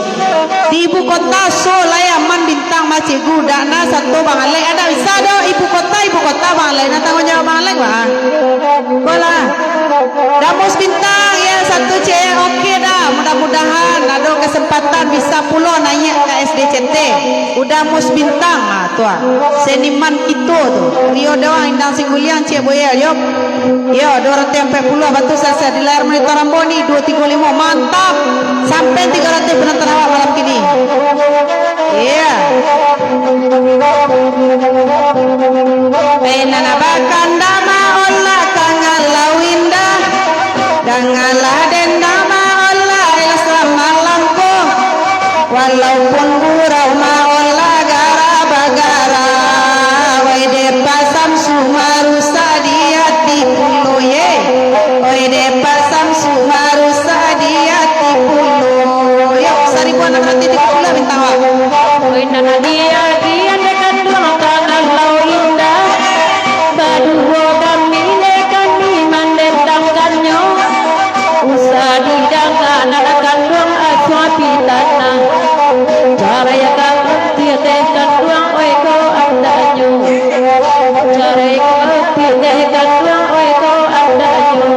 Di ibu kota so lai aman bintang mah, Cikgu, dak na sato Bang Alek, adak bisa doh, ibu kota, ibu kota Bang Alek, na tanggung jawab Bang Alek, bah. Ko lah. Damus bintang, ya, satu cek, oke dah, mudah-mudahan ado kesempatan bisa pulo naiak ka S D C T. Uda Mus Bintang, ha, tu ah. Seniman kito tu. Rio Dewang, Indang Singguliang, Cik Boyel, yo. Yo, dua ratus empat puluh, batu sasa di layar monitor ambo ni, dua tiga lima, mantap. Sampai tiga ratus penonton awak malam kini. Iya. Eh, nana bakanda maolah kangalau indah. Dangalah denda maolah ilah samalam ko. Walaupun gurau maolah gara bagara, wai dek Pak Samsu marusak di ati pulo, ye. Oi dek Pak Samsu marusak di ati pulo. Yo, saribu anam ratus tigo puluh bintang, wak. Oi, nan dia, dia dekat dua tangan lau indah. Baduo kami le kami mandendangkannyo. Usah didanga nan kanduang asuah pitanah. Carai ka pitih kanduang, oi ko andanyo. Carai ka pitih kanduang, oi ko andanyo.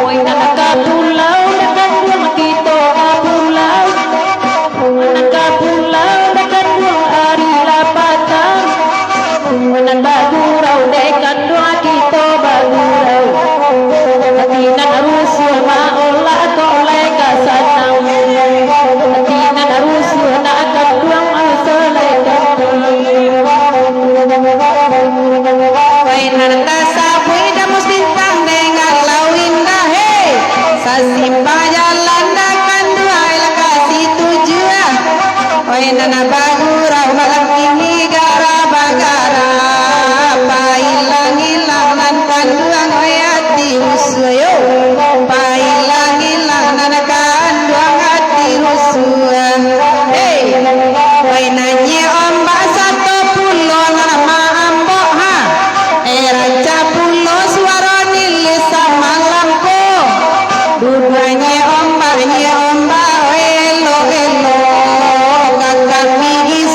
Oi, nan ka pulau, nan kanduang kito ka pulau. Nan ka pulau, nan kanduang ari lapatang. Nan bagurau dek kanduang kito bagurau. Ati nan rusuah maolah kok lai ka sanang. Ati nan rusuah nak kanduang asa lai kanduang. Wai nan tasabuik damus bintang dengan lau indah, hei. Sasimpang jalan dah kanduang, ai lah kasi tujuah. Oi, nana bagurau malam kini gara bagara. Pailang-ilang nan kanduang, oi, ati rusuah, yo. Pailang-ilang nan kanduang, ati rusuah. Hei, oi, nanye ombak sato pulo nan maambok, ha. Eh, rancak pulo suaro nilih samalam ko. Duduaknye ombaknye ombak, elo-elo. Kakak migi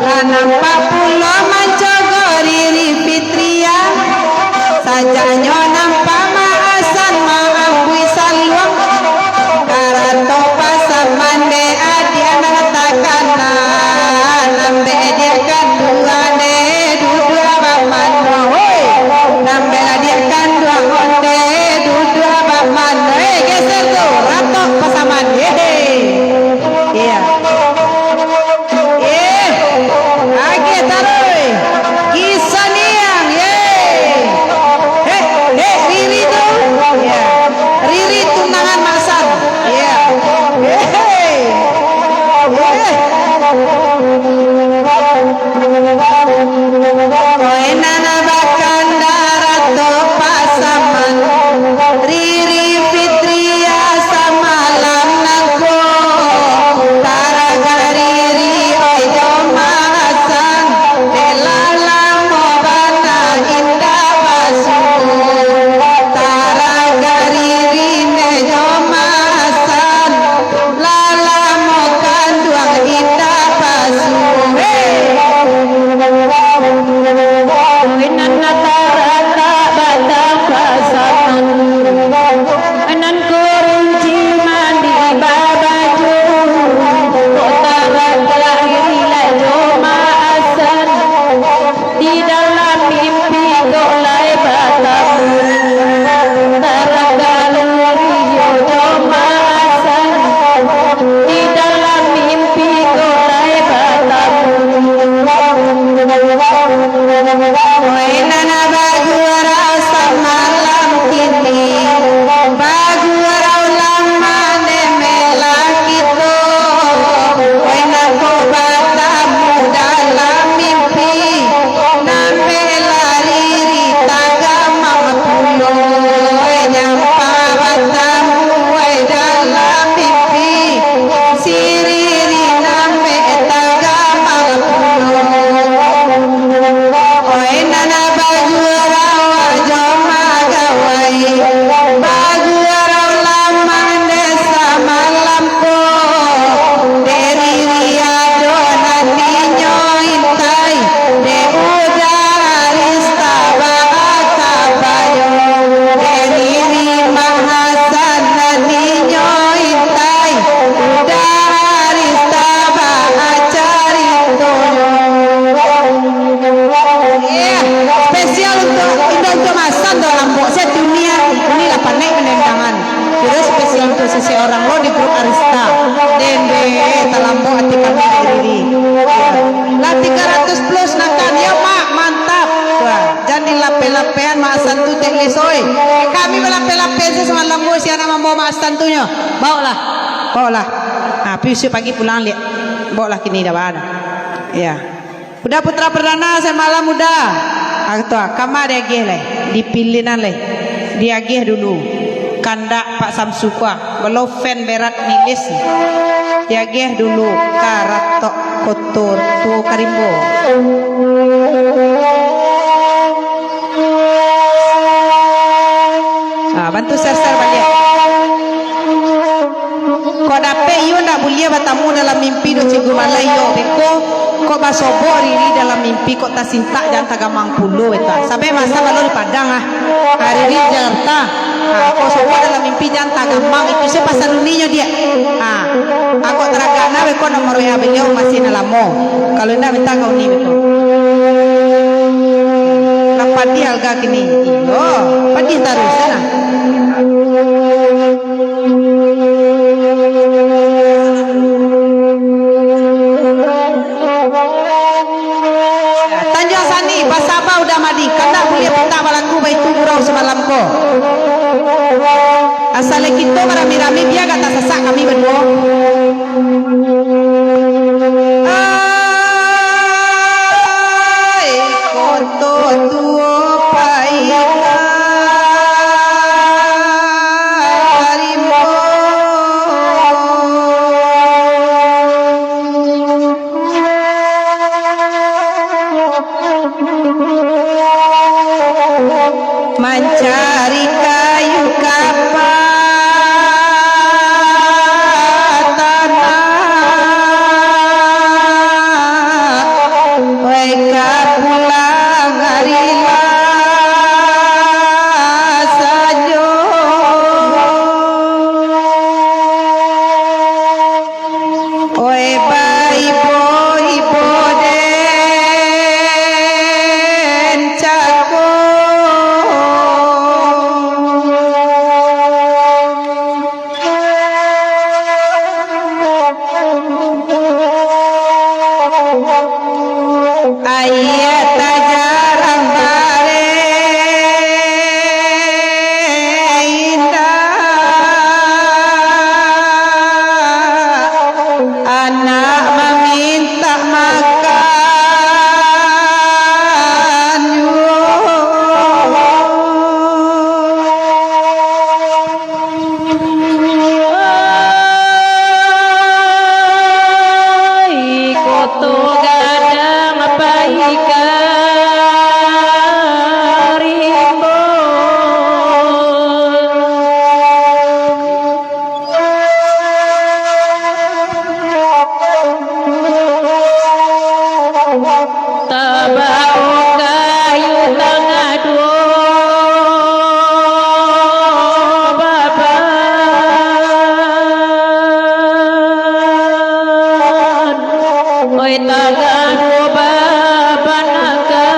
Lah nampak pulo mancogok Riri Fitria, sajaknyo nampak Mak Hasan maambuih saluang. Karato pasaman dek adiak nan takana, nan bek diak kanduang dek duduak bak mano, hoi. Nan bek diak kanduang onde duduak bak mano. Eh, geser tu, ratok pasaman. Yehe. Iya. Eh, agiah taruih. Kisaniang, ye. Eh, eh, Riri tu. Iya. Riri tunangan Mak Hasan. Iya. Eh, eh. Eh. Oi nan bakandar atau pasaman, Riri Fitria samalam nangko, taragak Riri oi jo Mak Hasan, dek lah lamo bana indak basuo, taragak Riri ne jo Mak Hasan. Lah lamo kanduang indak basuo. Hei. Oi nan taratak batang pasaman, nan kurunci mandi babaju, kok taragak Riri lai jo Mak Hasan. Di dalam mimpi kok lai batamu, taragak Riri yo jo Mak Hasan. Di dalam mimpi kok lai batamu. Oi nan bagurau samalam kini, bagurau lah manemela kito. Oi nan ko batamu dalam mimpi, nan bek Riri tagamang pulo, eh, nyampah batamu, eh, dalam mimpi, si Riri nan bek tagamang pulo. Oi nan bagurau jo magawai, bagurau lah mandeh samalam ko, dek Riri ado nan inyo intai. Dek Uda Arista baa kabayo, dek Riri Mak Hasan nan inyo intai, Uda Arista baa caritonyo. Eh, spesial untuak, indak untuak Mak Hasan doh, Lambok, se dunia, iko lah pandai mandandangan. Kiro spesial untuak seseorang lo di grup Arista. Dende, talambok ati kami dek Riri. Yo. Lah tigo ratus plus nakan, yo, Mak, mantap. Wah, jan dilapeh-lapehan Mak Hasan tu, Tek Lis, oi. Kami balapeh-lapeh se samalam, oi, si anak mambaok Mak Hasan tu nyo. Baoklah. Baoklah. Ha, pi isuak pagi pulang liak. Baoklah kini dah, bah, dah. Yo. Uda Putra Perdana, samalam Uda. Ah, tu ah, kama diagiah lai. Dipilinan lai. Diagiah dulu. Kandak Pak Samsu ko ah. Balo fan berat nilis. Diagiah dulu. Karatok kotor tuo karimbo. Ah, bantu share-share baliak. Kok dapek iyo ndak buliah batamu dalam mimpi doh Cikgu Malai, iyo beko. Kok basobok Riri dalam mimpi, kok tasintak jan tagamang pulo beta. Sampai masa balo di Padang ah. Ah, Riri di Jakarta. Ah, kok sobok dalam mimpi jan tagamang, itu sia pasan uninyo diak. Ah, ah, kok taragana beko nomor W A baliau masih nan lamo. Kalau indak beta ka uni beko. Lah padiah alga kini. Iyo, padiah taruih lah. Tanjuang Sani, basaba Uda Madi, kandak buliah pita balaku baitu gurau samalam ko. Asa lai kito barami-rami, bia agak tasasak kami baduo. Ai, koto tuo paikan rimbo. Mancari kayu ka patanahan. Aia tajarang bareh indak, anak mamintak makan juo. Ai, Koto Gadang pai ka rimbo. Tabao kayu tangah duo baban. Oi, tangah duo baban, angkek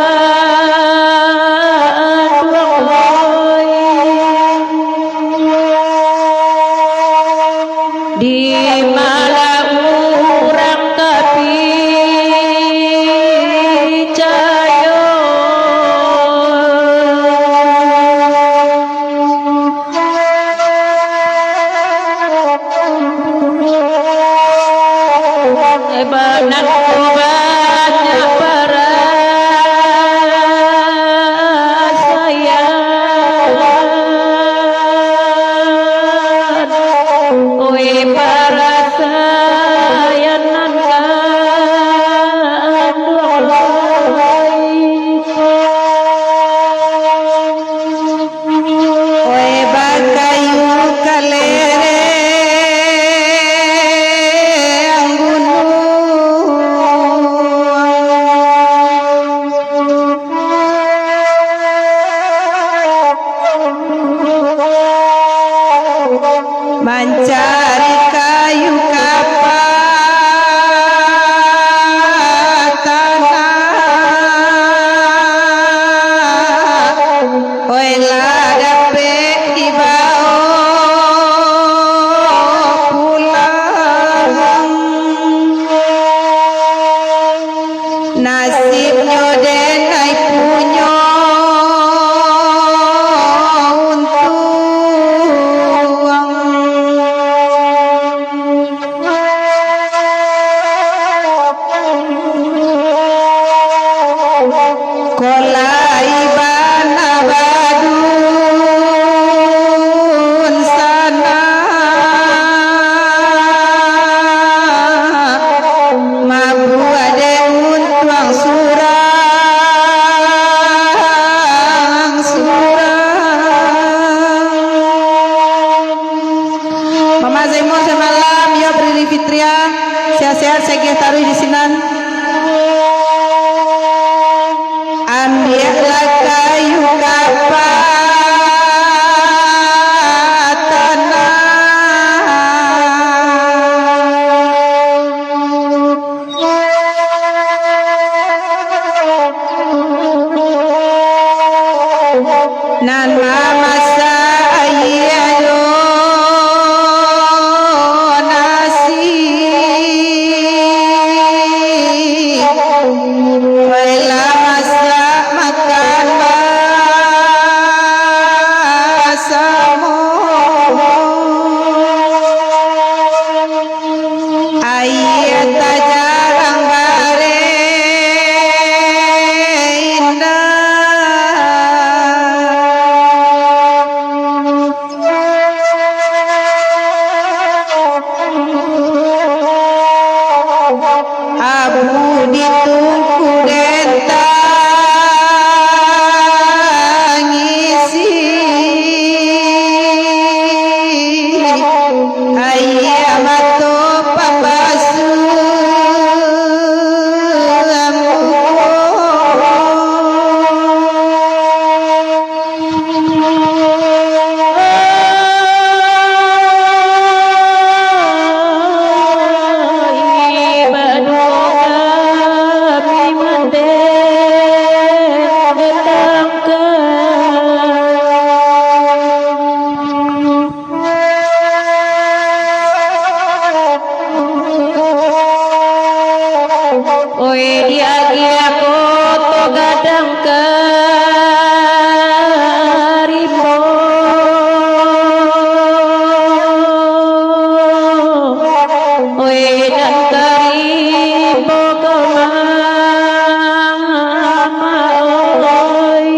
duo, oi. Di ma lah urang ka picayo. Banang ko banyak parasaian. Oi, parasaian nan kanduang lai. Oi, bakayu ka lereng gunuang. Mancari kayu ka patanah. Oi, lah dapek dibao pulang. Nasibnyo den ai punyo untuang. Ko lai bana badunsanak, mabuak dek untuang surang-surang. Mama Zaimul samalam, yo, Prilly Fitria, sehat-sehat, sagiah taruih di sinan. Ambiaklah kayu ka patanah. Nan mamasak aia jo nasi, pai lah masak makan basamo. Aia tajarang bareh indak. Abu ditungku den tangisi, aia mato pambasuah muko. Oi, diagiah ko gadang ka rimbo. Oi, nan ka rimbo ko mama, oi.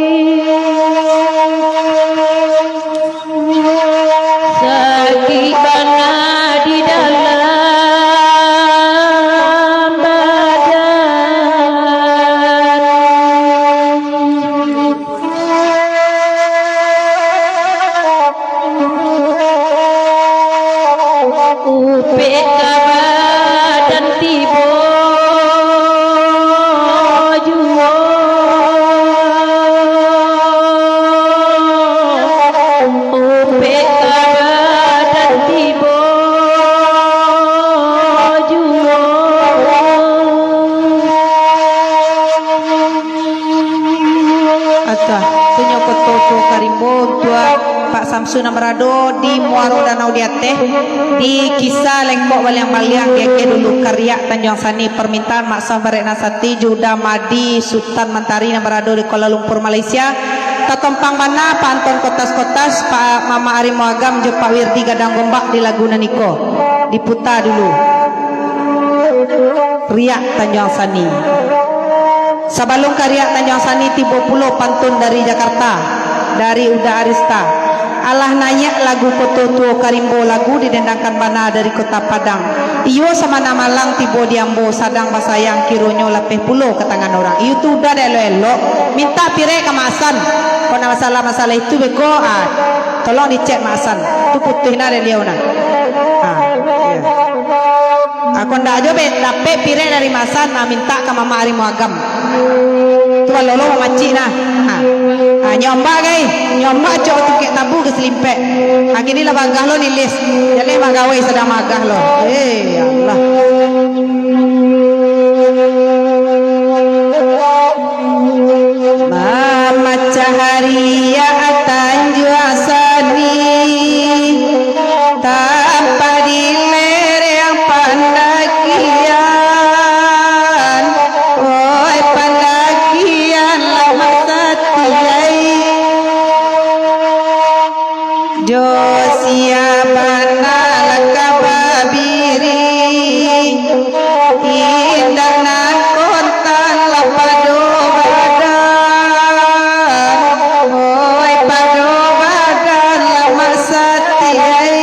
Sakik bana di dalam badan. Upek ka badan tibo juo. Upek ka badan tibo juo. Atah, tu nyo koto tuo ka rimbo untuak Pak Samsu nan barado di Muaro Danau di Ateh, di Kisah Lengkok Baliang-Baliang, di Akeh Dulu Kariak Tanjuang Sani, permintaan Mak Sah Barek Nasati, Juda Madi, Sutan Mantari nan barado di Kuala Lumpur, Malaysia. Tatompang bana Pak Anton Kotas-Kotas, Pak Mamak Arimo Agam, jo Pak Wirdi Gadang Gombak di lagu nan iko. Diputa dulu. Riak Tanjuang Sani. Sabalun ka Riak Tanjuang Sani, tibo pulo pantun dari Jakarta, dari Uda Arista. Alah naiak lagu Koto Tuo Karimbo, lagu didendangkan bana dari Kota Padang. Iyo samana malang tibo di ambo, sadang basayang kironyo lapeh pulo ka tangan urang. Iyo tu Uda dek elok-elok, mintak pirek ka Mak Hasan. Kok nak masalah-masalah itu beko, ah, tolong dicek Mak Hasan. Tu putuih nah dari liau nah. Ah, iyo. Ako ndak jo be, dapek pirek dari Mak Hasan, nah, mintak ka Mamak Arimo Agam. Tu balolo mamacik nah. Ha. Ha, nyombak gai, nyombak cok tungkek tabu ka salimpek. Ha, kini lah bagah lo nilis. Jaleh magawai sadang magah lo. Eh, ya Allah. Mamacah riak Tanjuang Sani, tampak di lereng pandakian. Oi, pandakian lah masatiai. Jo siap bana lah ka babiri, indak nan kontan lah pado badan. Oi, pado badan lah masatiai.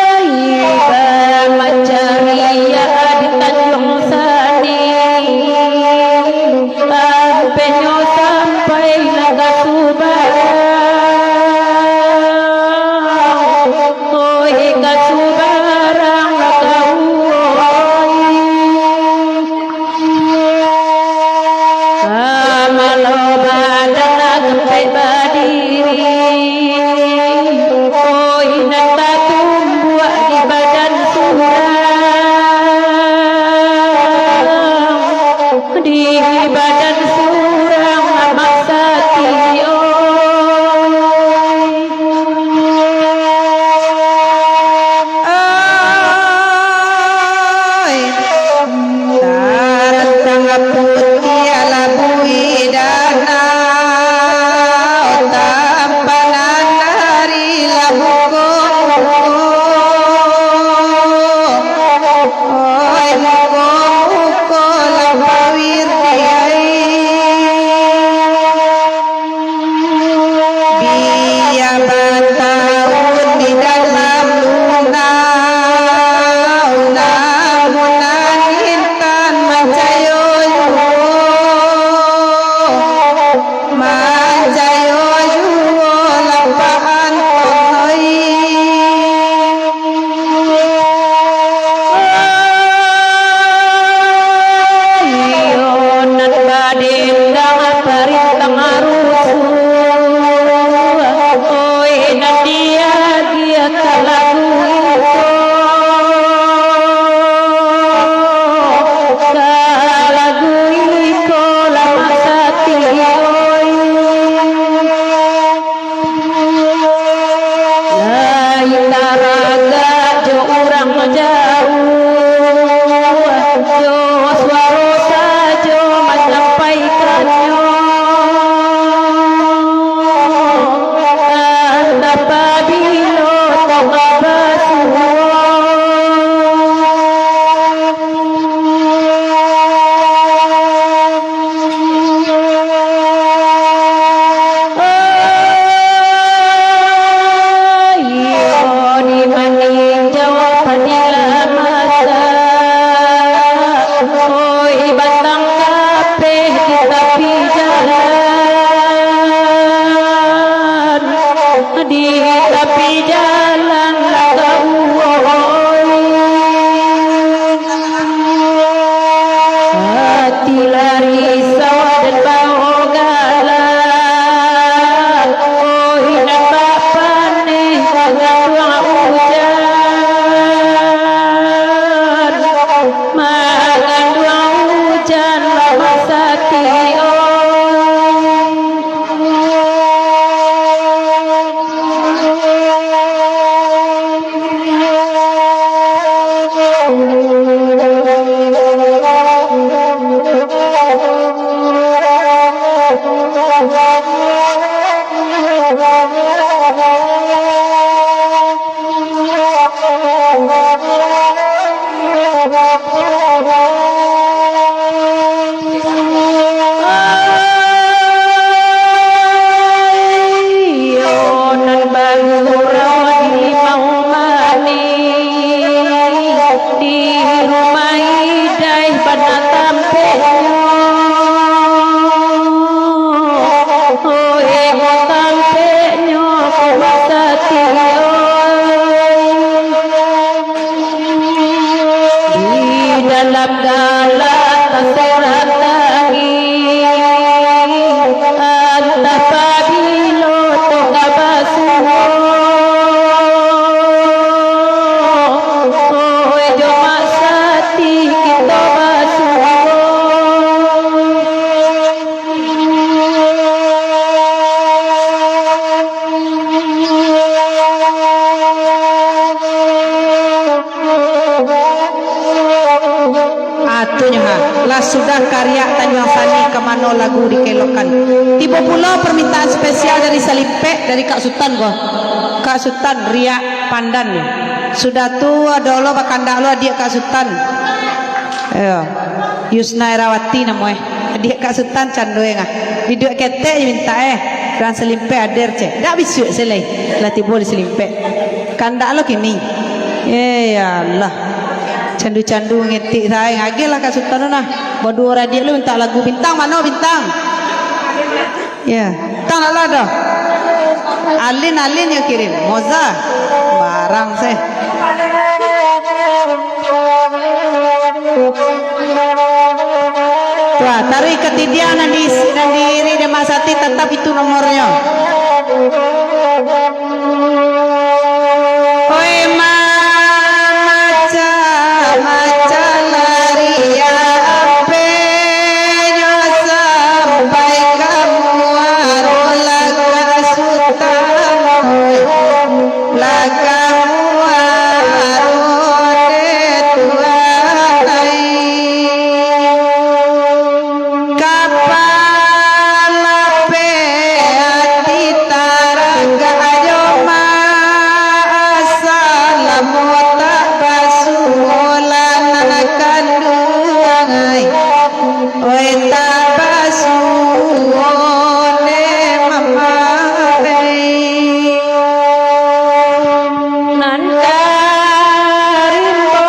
Ai, bamacam riak di Tanjuang Sani. Ampenyo sampai lah ka Subarang, oi, ka Subarang lah ka uwoi. Kamalo badan lah sampai badiri, oi, nan tatumbuak di badan surang. Di badan surang amat sati, oi. Oi. Tarantang putiah labuih danau, tampanan ari lah buko-buko. Oi, buko-buko lah bawiriang. Bia batahun di dalam lunau, namun nan intan mancayo juo. Mancayo juo lapahan oi. Iyo nan badendang parintang rusuh, oi, nan diagiah ka lagu iko, ka lagu iko lah masati, oi. Lai taragak jo urang jauah. Sudah kariak Tanjuang Sani, ka mano lagu dikelokkan. Tibo pulo permintaan spesial dari Salimpek, dari Kak Sutan ko. Kak Sutan, Riak Pandan. Sudah tu, ado lo bakandak lo adiak Kak Sutan. Iyo. Yusna Erawati namo eh. Adiak Kak Sutan cando eh ngah. Biduak ketek je mintak eh. Urang Salimpek hadir cek. Dak bisuak se lai. Lah tibo di Salimpek. Kandak lo kini. Eh, ya Allah. Candu-candu ngetik sae. Agiahlah Kak Sutan tu nah. Baduo radiak lu mintak lagu. Bintang mano Bintang? Ya. Bintang lah dah. Alin, Alin yang kirim. Moza. Barang seh. Tuah, taruih ka tidiang nan di, nan diiri dek Mak Sati, tatap itu nomornyo. Oi, ma-, macam-macam lariak apenyo sampai ka muaro lah Kak Sutan. Lah ka muaro deh Tuhan ai. Kapala pe ati taragak jo ma, asal lamo tak basuo lah nan kanduang ai. Oi, tabasuo ne mamakai. Nan karimbo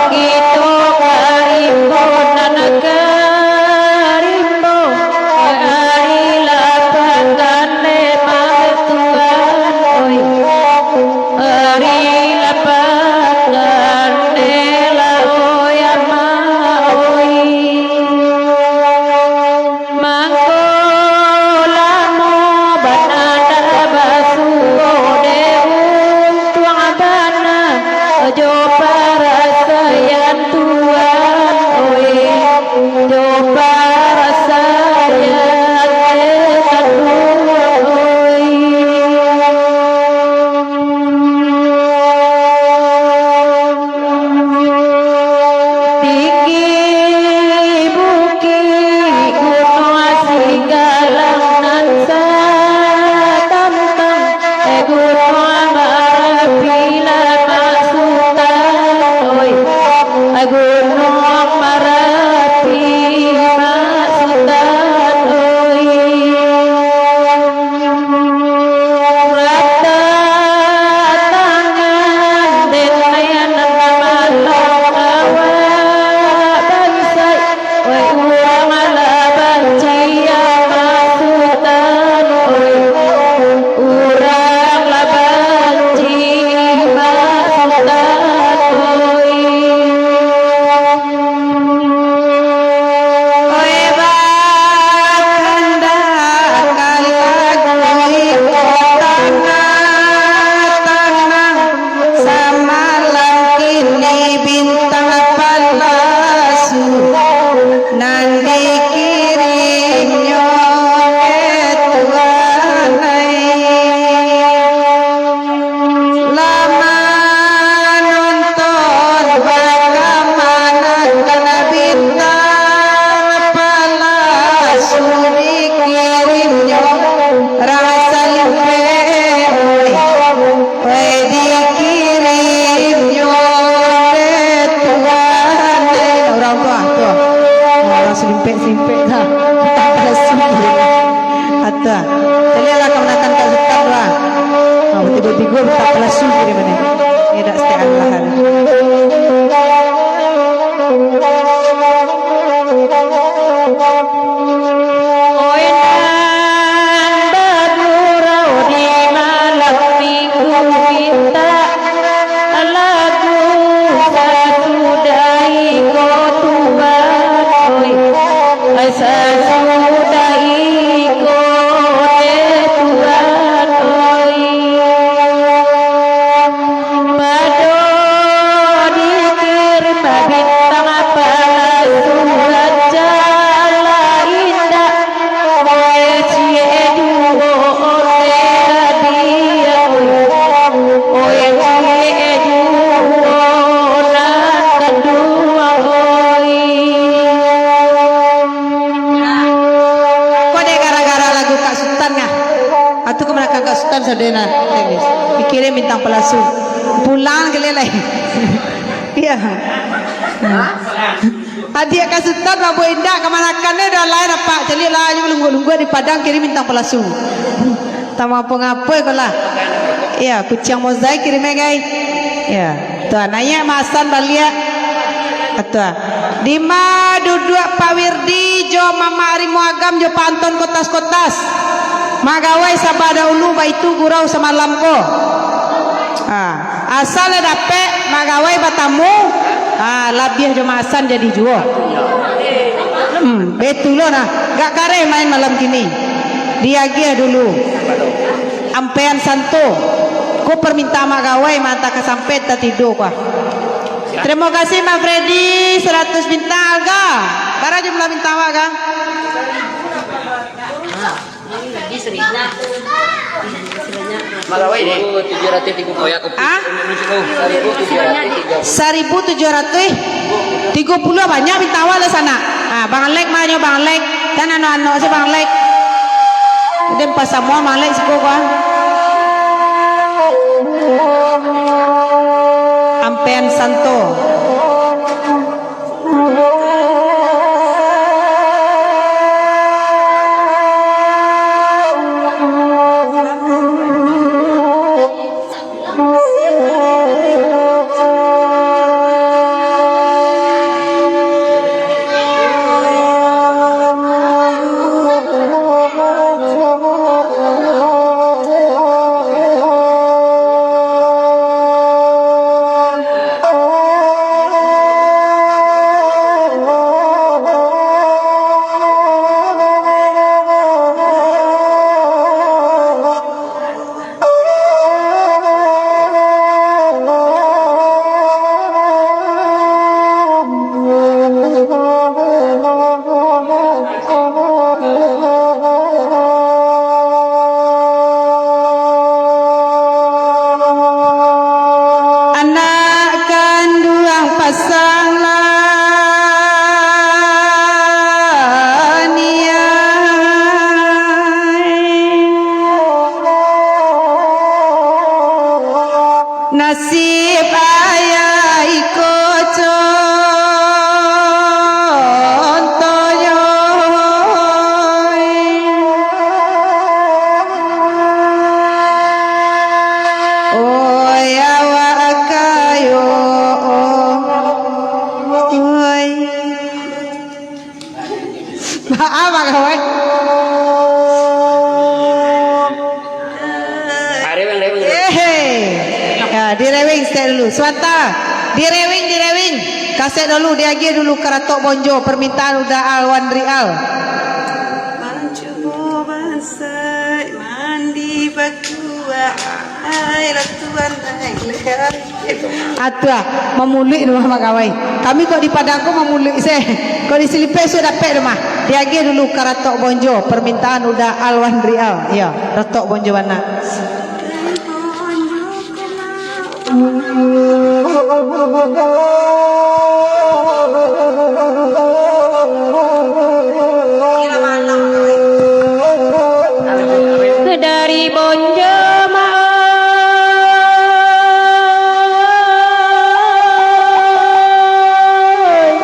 kito karimbo, nan karimbo ari lapangkan ne matuan, oi. Ari lapangkan ne lah, oi, ama, oi. Mangko lamo bana ndak basuo dek untuang bana jo parasaian Tuan, oi, jo parasaian Tuan, oi. Tinggi bukik gunuang Singgalang nan satantang, eh, Gunuang Marapi lah Mak Sutan, oi. Eh, Gunuang Marapi Mak Sutan, oi. Rata tangan dek nan malang awak bansai, oi, urang lah banci Mak Sutan, oi, urang lah banci Mak Sutan, oi. Oi, bakandak kalak iko tanang-tanang, samalam kini bintang palasu, nan dikirimnyo, eh, Tuhan ai. Lah manonton bakamanakan bintang palasu dikirimnyo rang Salimpek, oi. Oi, dikirimnyo dek Tuhan. Urang tu, ah, tu, ah. Urang Salimpek, Salimpek, ha. Bintang palasu. Ata. Caliaklah kamanakan Kak Sutan tu, ah. Ha, batigo-tigo bintang palasu kiri mane. Indak setiaan lahan. Oi, nan bagurau di malam minggu, mintak lagu sasudah iko Tuhan, oi. Sasudah iko, eh, Tuhan, oi. Pado dikirim bintang palasu, rancak lah indak. Oi, ciek juo ondeh adiak, oi. Oi, ciek juo nan kanduang, oi. Pulang kali lai. Iya. Adiak ka Sutan, mabok indak, kamanakan deh, dah lai dapat. Caliak lah, ayo lungguak-lungguak di Padang, kirim bintang palasu. Tama apo ngapo ko lah. Iya, kuciang mozaik kirim, eh, gai. Iya. Tuan, naiak Mak Hasan baliak. Tuan. Dima duduak Pak Wirdi jo Mamak Rimo Agam jo Pak Anton Kotas-Kotas? Mak Gawai saba dahulu, baitu gurau samalam ko. Ha, asal lah dapek Mak Gawai batamu, ha, labiah jo Mak Hasan jadi juo. Hmm, betul lo nah. Gak kareh main malam kini. Diagiah dulu. Ampean santo. Ko permintaan Mak Gawai, mantah ka sampai tatidua ko ah. Terima kasih Mak Freddy, seratus bintang. Alga, bara jumlah bintang awak, Ga? Magawai deh. Ah? Saribu tujuah ratuih tigo puluah, banyak bintang awak lah sanak. Ah, Bang Lek mah nyo, Bang Lek. Kan ano-ano se Bang Lek. Den pasamuan Bang Lek siko ko ah. Ampean santo. Anak kanduang pasang lah niai. Nasib ayah iko contohnyo. Oi, awak kayo, oi. Maaf, Pak Kawan. Ah, reweng, reweng, reweng. Ehe. Ya, direweng stek dulu. Sabanta. Direweng, direweng. Kasek dulu, diagiah dulu Karatok Bonjo, permintaan Uda Alwan Rial. Mancubo bansai, mandi bakuah, ai ratuan ai lehai. Atuah, mamuluik rumah Mak Kawai. Kami kok di Padang ko mamuluik se. Kok di Silipe sudah dapek rumah. Diagiah dulu Karatok Bonjo, permintaan Uda Alwan Rial. Iyo, Ratok Bonjo bana. Dari Bonjo, Mak, oi.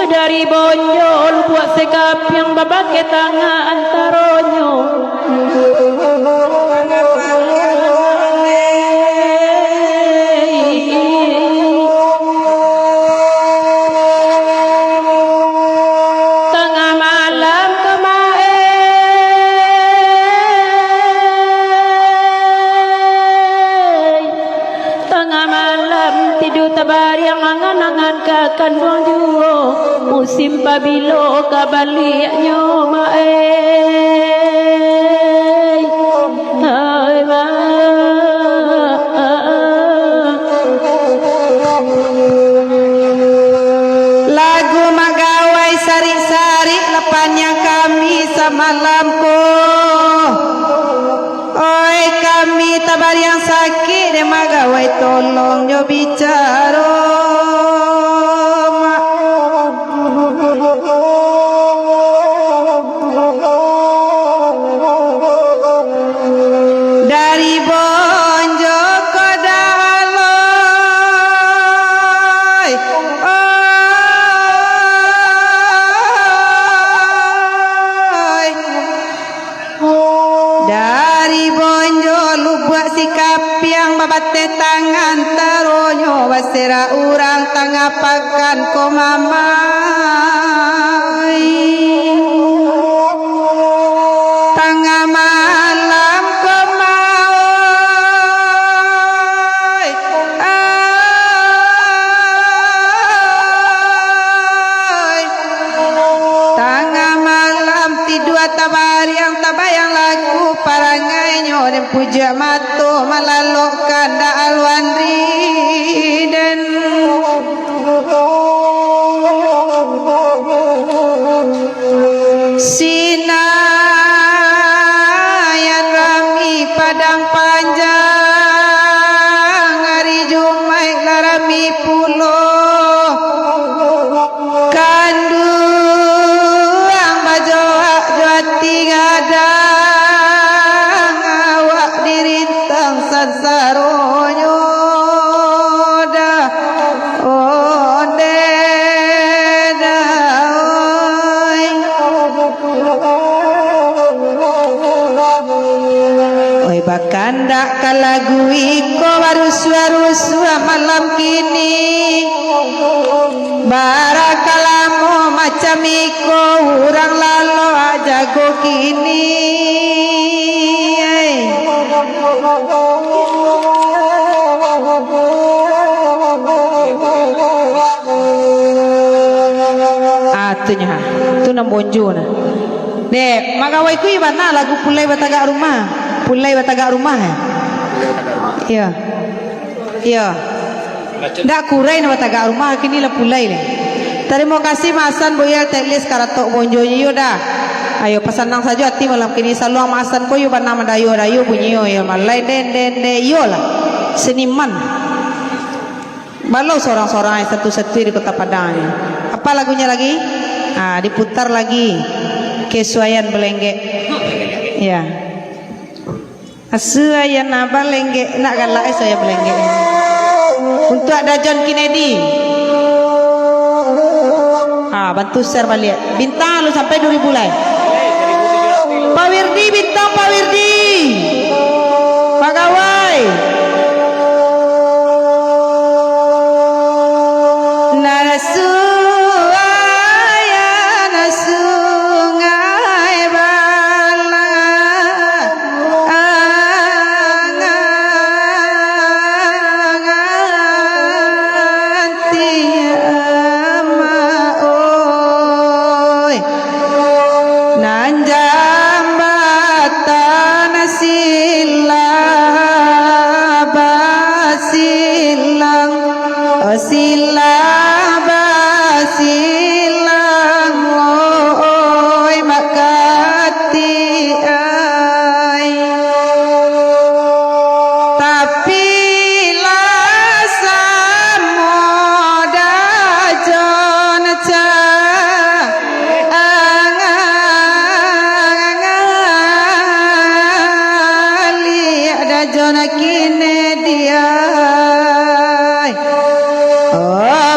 Dari Bonjo, Lubuak Sekapiang, babakeh tangah antaronyo. Tangah malam kamarin, tangah malam tidu tabariang, angan-angan ka kanduang juo. Musim pabilo ka baliaknyo, Mak, eh. Hai, Mak. Lagu Mak Gawai sarik-sarik lah panjang kami samalam ko. Oi, kami tabariang sakik dek Mak Gawai, tolong nyo bicaro, Mak. Dari Bonjo ko dah Antaronyo baserak urang tangah pakan ko mamai. Tangah malam ko mawai. Ai. Tangah malam tidua tabariang, tabayang laku parangainyo, den pujuak mato malalok kandak aluan riden. Sinayan rami Padang Panjang, ari Jumaik lah rami pulo. Kanduang bajoak jo ati gadang, awak dirintang sansaronyo dah, onde dah, oi. Oi, bakandak ka lagu iko barusuah-rusuah malam kini. Barakalamo macam iko urang lalok jago kini. Ai. Ah, tu nyo ha. Tu nan bonjo nah. Dek, magawai ku iyo bana lagu Pulai Batagak Rumah. Pulai Batagak Rumah, eh? Iyo. Iyo. Ndak kurai nak batagak rumah, kini lah pulai lai. Tarimo kasih Mak Hasan, Buyel, Teklis, karatok bonjonyo iyo dah. Ayo, pasanang sajo ati malam kini, saluang Mak Hasan ko iyo bana madayo-dayo bunyinyo, iyo malai den, den, den, iyolah. Seniman. Balau sorang-sorang ai, satu-satu di Kota Padang ni. Apa lagunya lagi? Ah, diputar lagi. Kesuaian Balenggek. Ya. Suaian Balenggek, nak galak eh suaian Balenggek. Untuak Dajon Kinedi. Ah, bantu share baliak. Bintang lu sampai dua ribu lai. Pak Wirdi, bintang Pak Wirdi. Pagawai. Nasuayan sungai balang. Angan-angan tiang maoi, nan jambatan silah basilang, silah basilang, oi, bakati ai. Tapi lah samo dajon ca-, angang-angang liak dajon kini diai. Oh,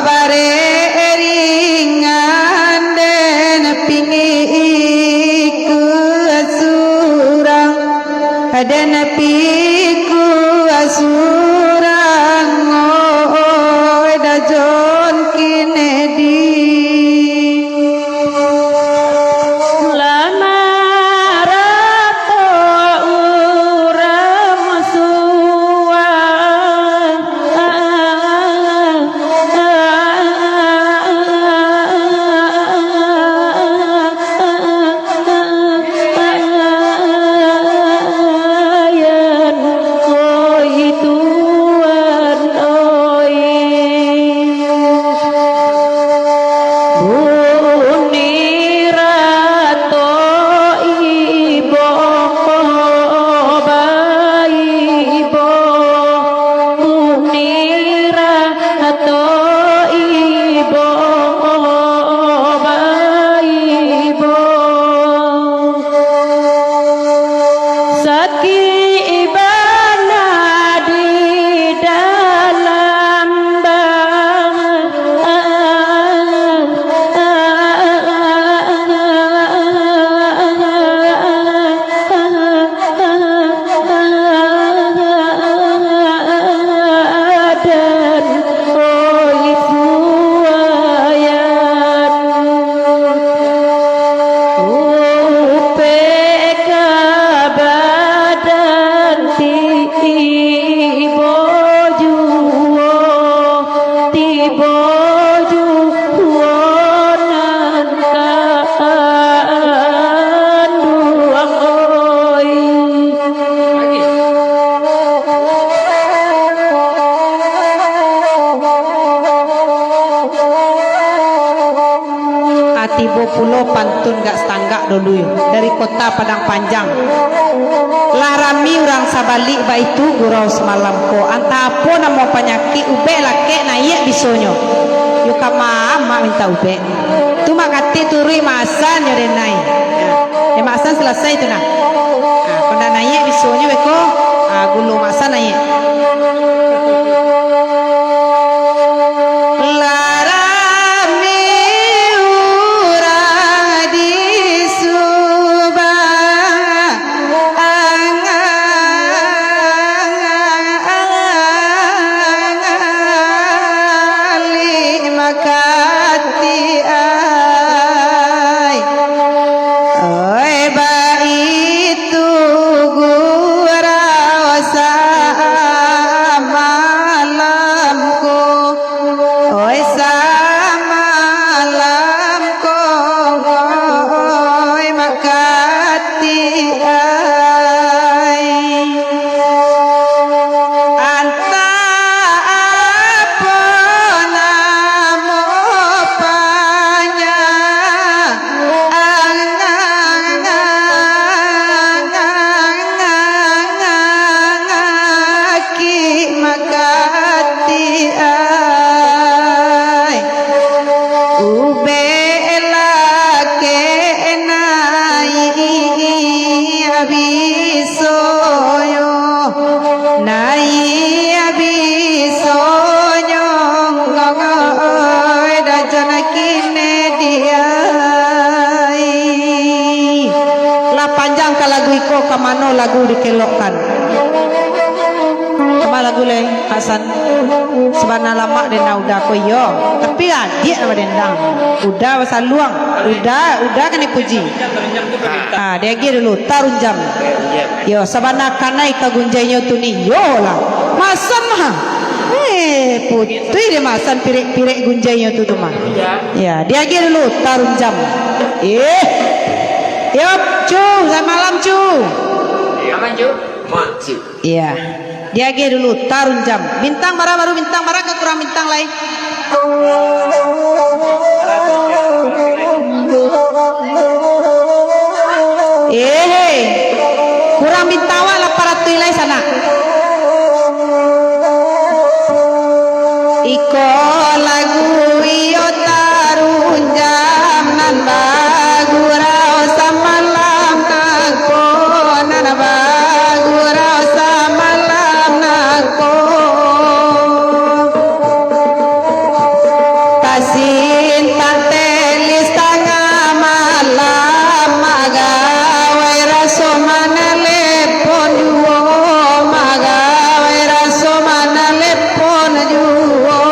Tibo pulo pantun gak satanggak dulu yo, dari kota Padang Panjang. Lah rami urang sabalik baitu gurau samalam ko. Antah apo namo panyakik, ubek lakek naiak bisonyo. Yo kama amak minta ubek. Tu mak katik turuik Mak Hasan yo denai. Yo Mak Hasan salasai tu nah. Ha, kok ndak naiak bisonyo beko, ha, gulo Mak Hasan naiak. Lah rami urang di Subang, alik makati ai. Oi, baitu gurau samalam ko. Oi, samalam ko, oi, makati ai. Antah apo namo panya- Aki makati ai, ubek lakek naiak bisonyo, naiak bisonyo, oi, dajan kini di ai. Lah panjang ka lagu iko, ka mano lagu dikelokkan? Kama lagu lai, Hasan? Sabana lamak den Uda ko iyo, tapi adiak nama dendang. Uda basaluang, Uda, Uda kan dipuji. Ah, diagiah dulu, tarunjam. Yo, sabana kanai ka gunjainyo tu ni, yo lah. Mak Hasan mah. Eh, putuih dek Mak Hasan pirek-pirek gunjainyo tu, tu mah. Ya, diagiah dulu, tarunjam. Eh. Yo, Cu, samalam, Cu. Aman, Cu? Aman, Cu. Iya. Diagiah dulu, tarunjam. Bintang bara baru, bintang bara ka kurang bintang lai? Eh, kurang bintang awak lapan ratuih lai sanak. Iko lagu iyo tarunjam nan bagurau samalam nangko, nan bagurau samalam nangko. Tasintang telis tangah malam, magawai raso manalepon juo, magawai raso manalepon juo.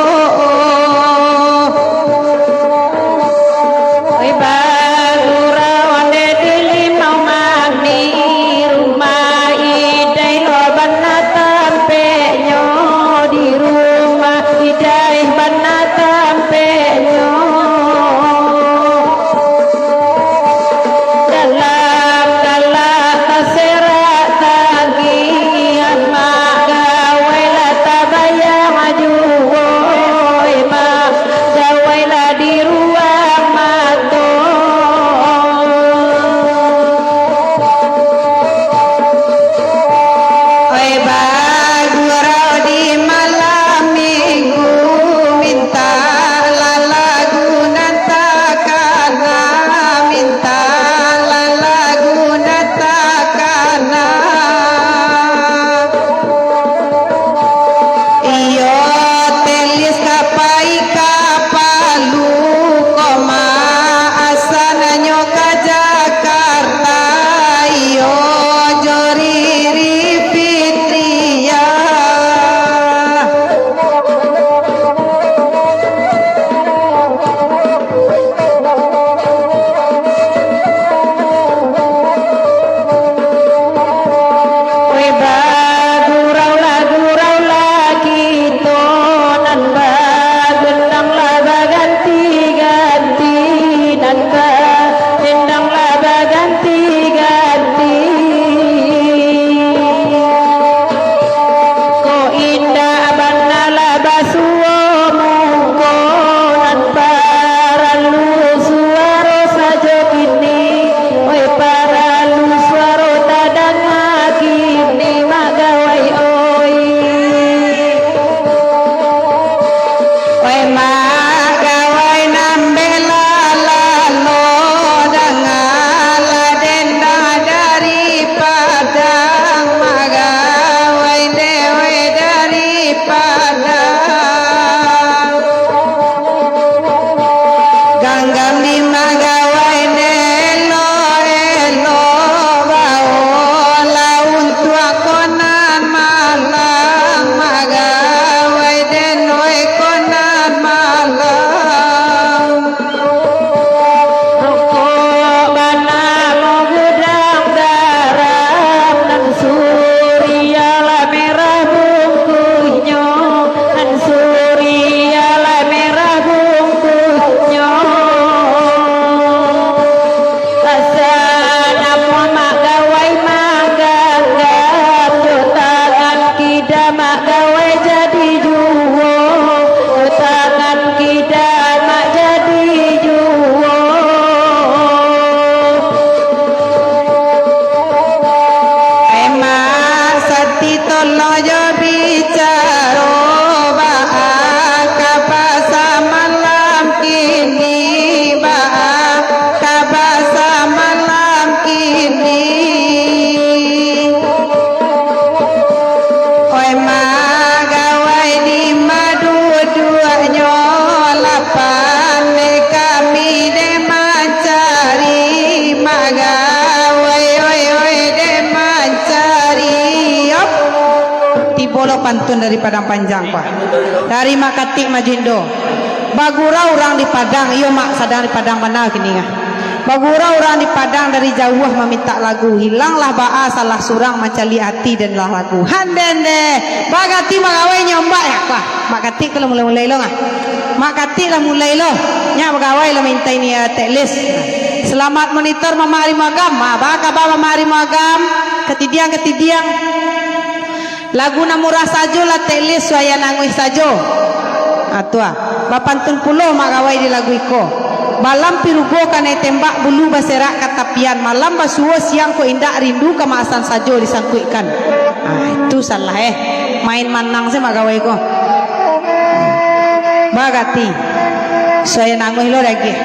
Panjang, Pak. Dari Mak Katik Majindo. Bagurau urang di Padang, iyo, Mak, sadang di Padang bana kini, ah. Bagurau urang di Padang dari jauah mamintak lagu. Hilanglah baa salah surang mancaliak ati dan lah lagu. Han den deh. Bagati bagawai nyombak, ya, Pak. Mak Katik tu lah mulai-mulai lo, ah. Mak Katik lah mulai lo. Nyak bagawai lah minta ini, ya, teklis. Selamat monitor Mamak Ari Muagam. Ah, baa kaba Mamak Ari Muagam? Katidiang, katidiang. Lagu nan murah sajo lah, teklis suayan anguih sajo. Ah, tu ah. Bapantun pulo Mak Gawai di lagu iko. Balam pirugo kanai tembak, bulu baserak ka tapian. Malam basuo siang kok indak, rindu ka maasan sajo disangkuikkan. Ah, itu salah, eh. Main manang se Mak Gawai ko. Bagati. Suayan anguih lo diagiah.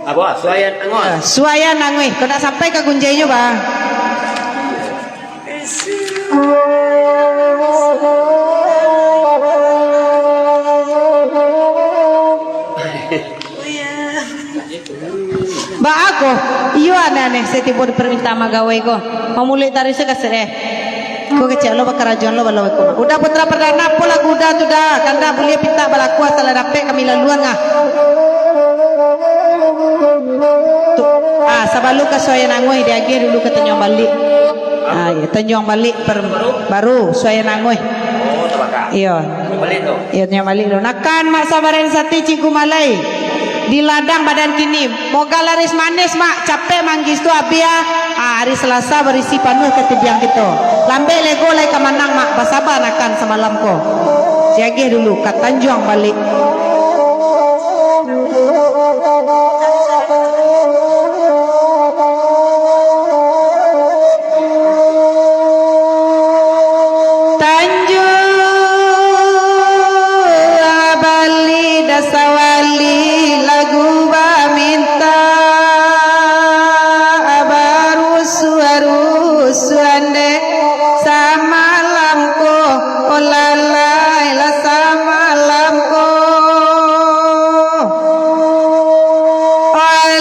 Apo? Suayan anguih. Ah, suayan anguih. Kok nak sampai ka gunjainyo, bah. Baa ko? Iyo, aneh-aneh, satibo di permintaan Mak Gawai ko. Mamulek taruih se kasek, eh. Ko kecek lo bakarajoan lo balo ko. Uda Putra Perdana, apo lagu Uda tu, Da? Kandak buliah pintak balaku, salah dapek kami laluan, ah. Tu, ah, sabalun ka suayan anguih, diagiah dulu ka tanjuang balik. Ah, ya, tanjuang balik per-, baru suayan anguih. Iyo. Iyo, tanjuang balik lo. Nakan Mak Sabaran Sati Cingku Malai. Di ladang badan kini. Moga laris manis, Mak, capek manggis tu abih, ah. Ah, ari Salasa barisi panuah katidiang kito. Lambek lego lai ka manang, Mak, basaba nakan samalam ko. Diagiah dulu, ka tanjuang balik. Tanjuang balik dasawali lagu bamintak barusuah-rusuah dek samalam ko, oh lalai lah samalam ko. Oi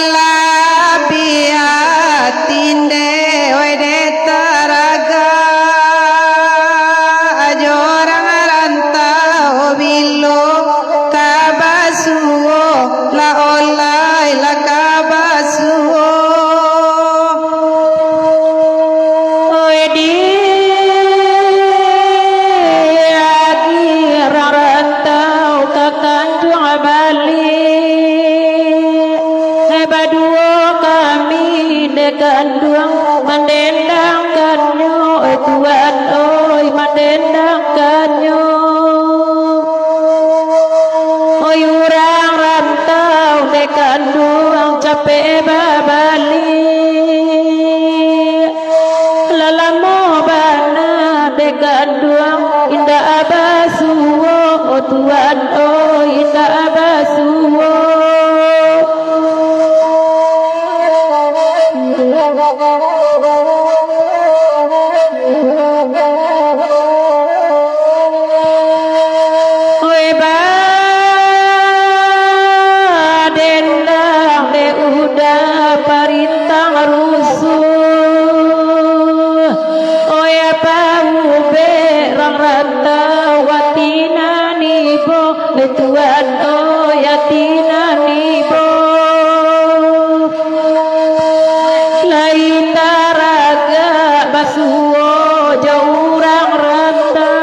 labiah tinde, oi dek taragak, ajo urang rantau bilo ka basuo, lah olai lah ka basuo. Oi di adi rarantau ka tanjuang balik. Hai baduo kami dek kanduang mandendangkannyo, oi Tuan, oi mandendangkannyo. Oi urang rantau dek kanduang capek babalik. Lah lamo bana dek kanduang indak basuo, oh Tuan, oi indak basuo. Oi badendang dek Uda parintang rusuh. Oi apa ubek rang rantau ati nan ibo, oi Tuan, oi ati nan ibo. Lai taragak basuo jo urang rantau.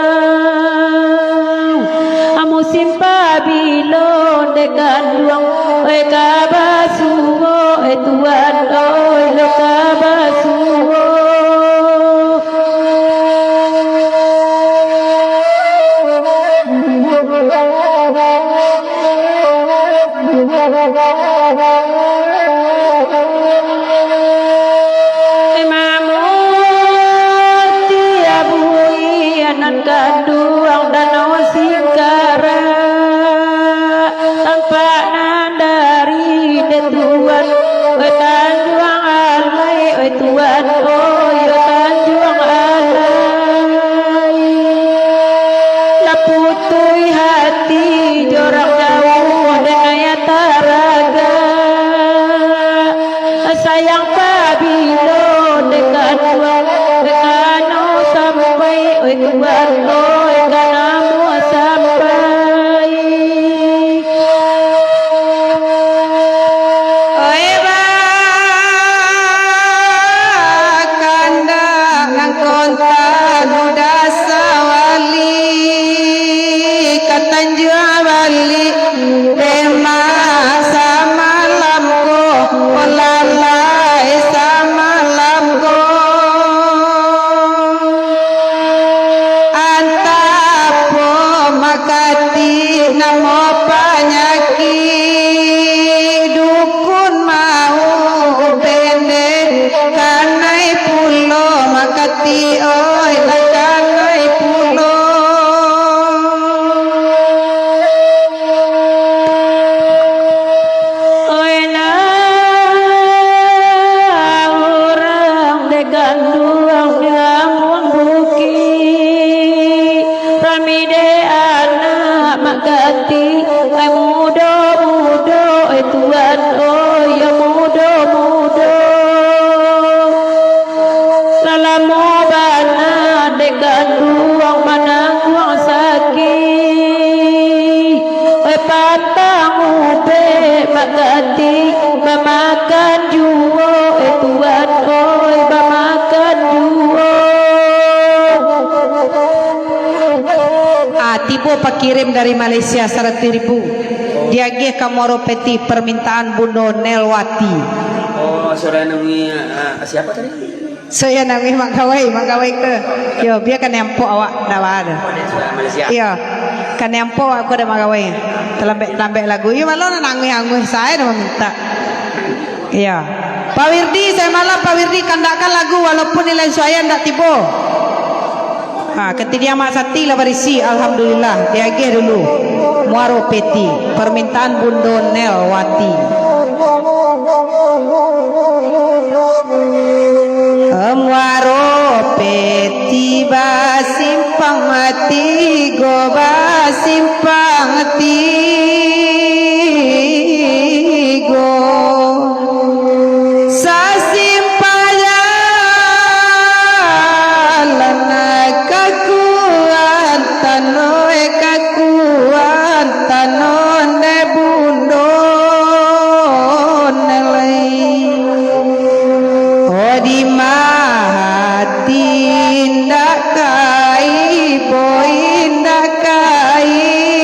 Musim pabilo dek kanduang, eh, ka basuo, eh, Tuan, oi, lo ka basuo. Mamuti abuih nan kanduang Danau Singkarak, tampak nan dari dek Tuan, oi Tanjuang Alai, oi Tuan, oi, oi Tanjuang Alai. Lah putuih hati jo urang jauah dek nan taragak. Sayang pabilo dek kanduang, dek kano sampai Tuan, oi, ka namuah sampai. Oi, bakandak nan kontan udah sawali, ka tanjuang balik, dema samalam ko, lalai samalam ko. Antah po makatik namo panyakik, dukun mau bendeh, kanai pulo makatik, oi, lah kanai pulo. Oi, nah, urang dek ganduang di lamuang bukik, rami dek anak mak gati, ai mudo-mudo, ai tuan, oi, yo mudo-mudo. Lah lamo bana dek ganduang manangguang sakik. Oi, patang ubek mak gati, bamakan juo, eh, tuan, oi, bamakan juo. Ah, tibo pakirim dari Malaysia, saratuih ribu. Diagiah ka Muaro Peti, permintaan Bundo Nelwati. Oh, saudara nangih, ah, siapa tadi? Saya nangih Mak Gawai, Mak Gawai ke? Yo, bia ka nampok awak, ndak baa doh. Malaysia. Iyo, ka nampok awak ko dek Mak Gawai. Talambek-talambek lagu. Iyo, malah nangih-nangih, saya dah maminta. Iyo. Pak Wirdi, saya malam Pak Wirdi kandakkan lagu walaupun nilai suaya ndak tibo. Ha, katidiang Mak Sati lah barisi, alhamdulillah, diagiah dulu. Muaro Peti, permintaan Bundo Nelwati. Muaro Peti basimpang tigo, basimpang tigo. Sasimpang jalan ka Kuantan, oi, ka Kuantan, ondeh Bundo Nelai. Oh, di ma hati indak kai, boy, indak kai.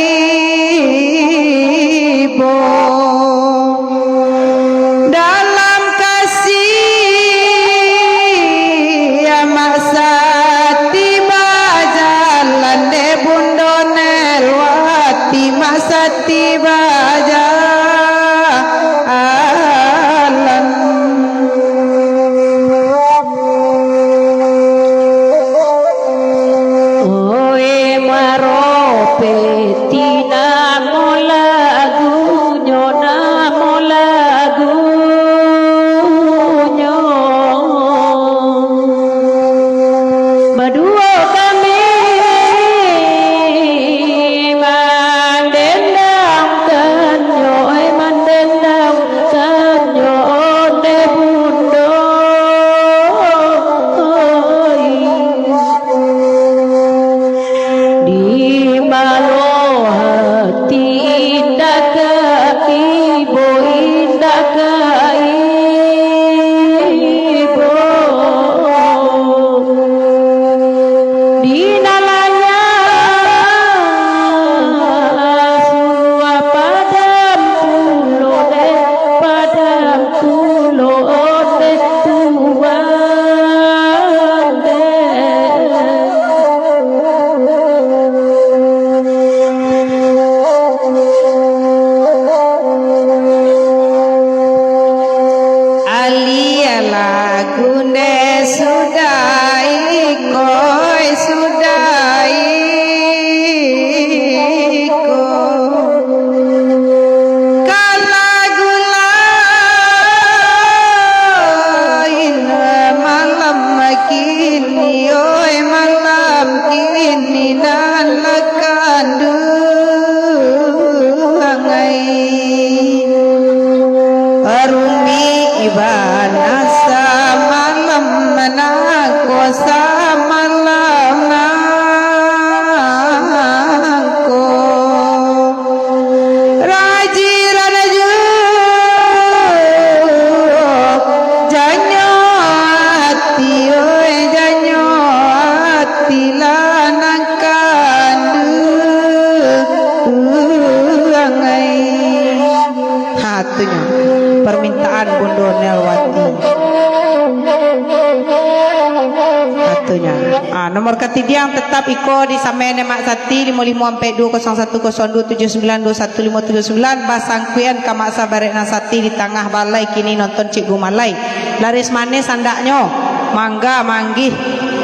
Nomor katidiang tetap iko disamai dek Mak Sati, limo limo ampek duo kosong satu kosong duo tujuh sambilan duo satu limo tujuh sambilan, basangkuian ka Mak Sabarek Nan Sati di tangah balai, kini nonton Cikgu Malai. Laris manis andaknyo, mangga manggih.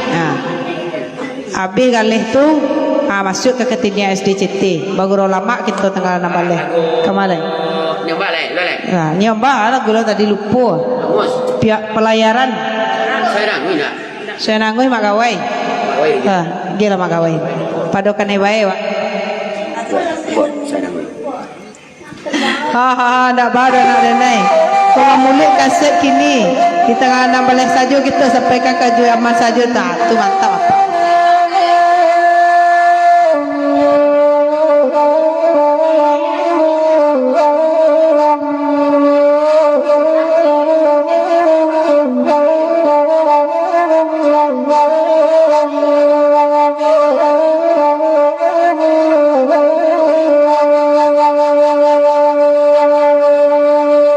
Nah. Abih galeh tu, ha, masuak ka katidiang S D C T. Bagurau lamak kito tanggal anam baleh. Ka ma lai? Nyoba lai, nyoba lai. Nah, nyoba lah gula tadi lupo. Bagus. Pihak pelayaran. Saya dah, ini dah. Saya nangguh mak gawai. Gawai. Ha, gila mak gawai. Pado kanai bae, Wak. Buat, buat, saya nangguh. Ha, ha, ha, ndak bado nak denai. Kau mamulek kaset kini. Di tanggal anam baleh sajo kito sampaikan ka Juyaman sajo. Nah, tu mantap, Apak.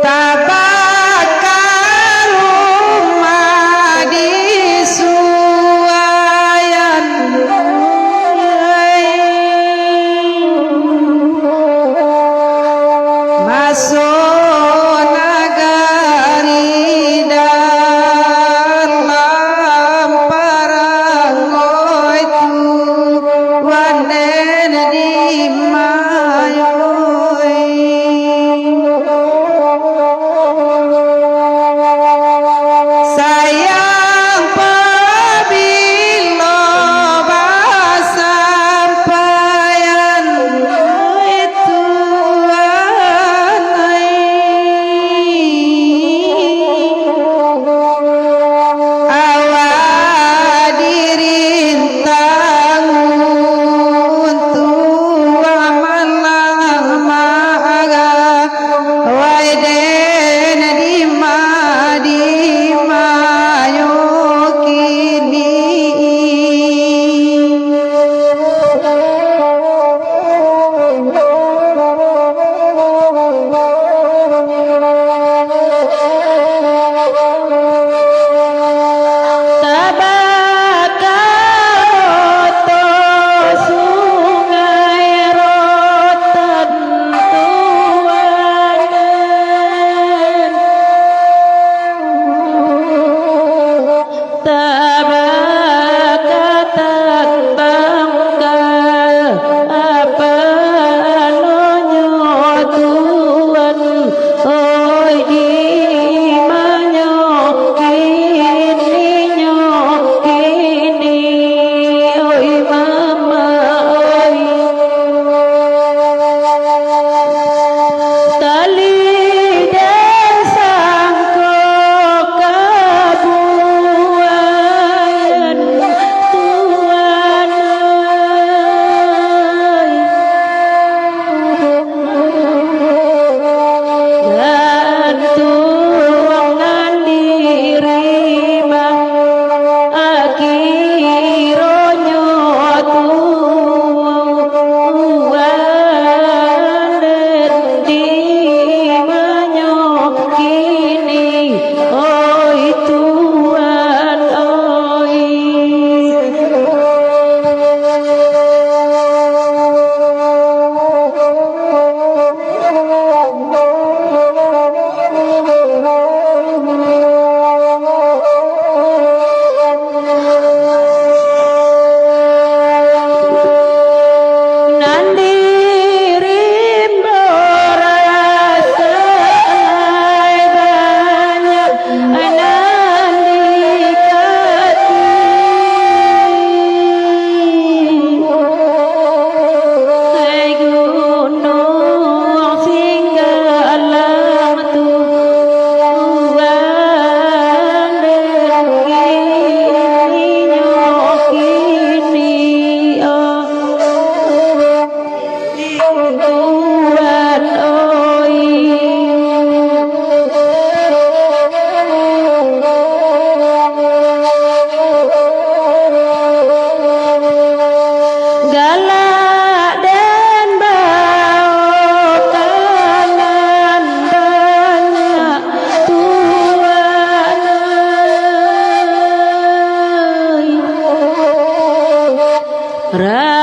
Tabaka rumah di suai.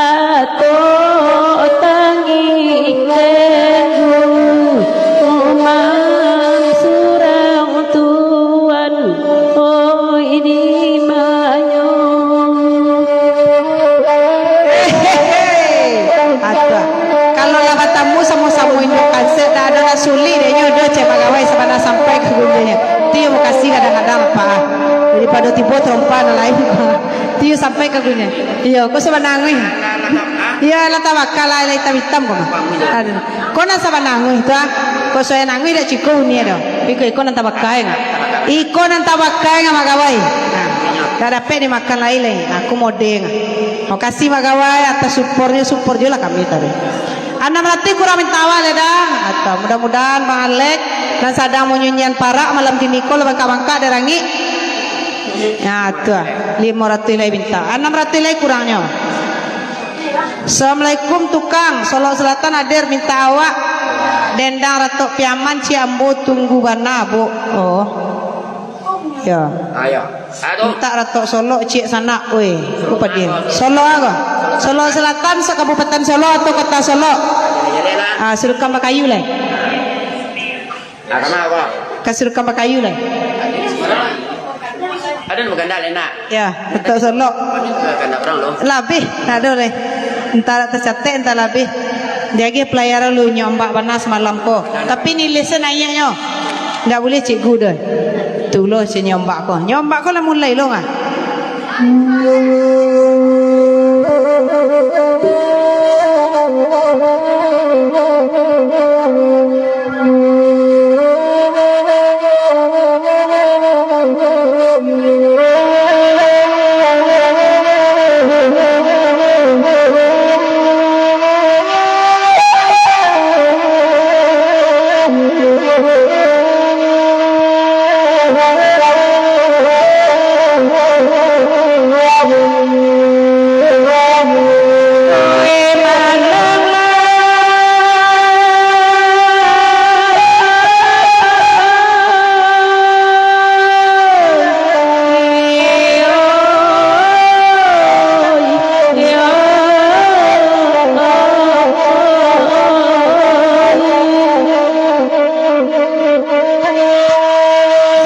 Atok tangih tenggu, umang surang tuan, oi, di manyo. Hehehe. Aduh. Kalau lah batamu samo-samo inyo kansek, dah ado lah sulik dek nyo, doh cek bagawai sabana sampai ka gunyo. Tu yo mukasuik kadang-kadang, Pak. Daripado tibo tarompa nan lain. Tu yo sampai ka gunyo. Iyo, ko sabana anguih. Iyo, lah tabaka lah, lah itam-itam ko mah. Aduh. Ko nan sabana anguih tu, ah. Ko suai anguih dak ciko unie doh. Iko, iko nan tabaka, eh, ngah. Iko nan tabaka, eh, ngah, Mak Gawai. Nah, dak dapek dimakan lai, lai. Aku mode, ngah. Makasih, Mak Gawai, atas supornyo, supor juo lah kami tadi. Anam ratuih kurang minta awak, lai, dah. Atau mudah-mudahan Bang Alek nan sadang manyunyian parak malam kini ko lah bangkak-bangkak dari langik. Nah, tu ah. Limo ratuih lai minta. Anam ratuih lai kurangnyo. Assalamualaikum, tukang. Solok Selatan hadir, minta awak dendang Ratok Piaman, ciek ambo tunggu bana, Bu. Oh. Yo. Ayo. Aduh. Minta Ratok Solok, ciek sanak, oi. Ku padiam. Solok apo? Solok Selatan, se-Kabupaten Solok atau Kota Solok? Ah, Surukan Bakayu lai. Ah, kama apo? Ka Surukan Bakayu lai. Ado nan baganda lai, nak? Ya, Ratok Solok. Baganda urang lo. Labih, ado lai. Antah tacatek, antah labih. Diagiah palayaran lu, nyo ombak bana samalam ko. Tapi nilai se naiaknyo. Ndak buliah cikgu doh. Tu lo si nyo ombak ko. Nyo ombak ko lah mulai lo, ngah.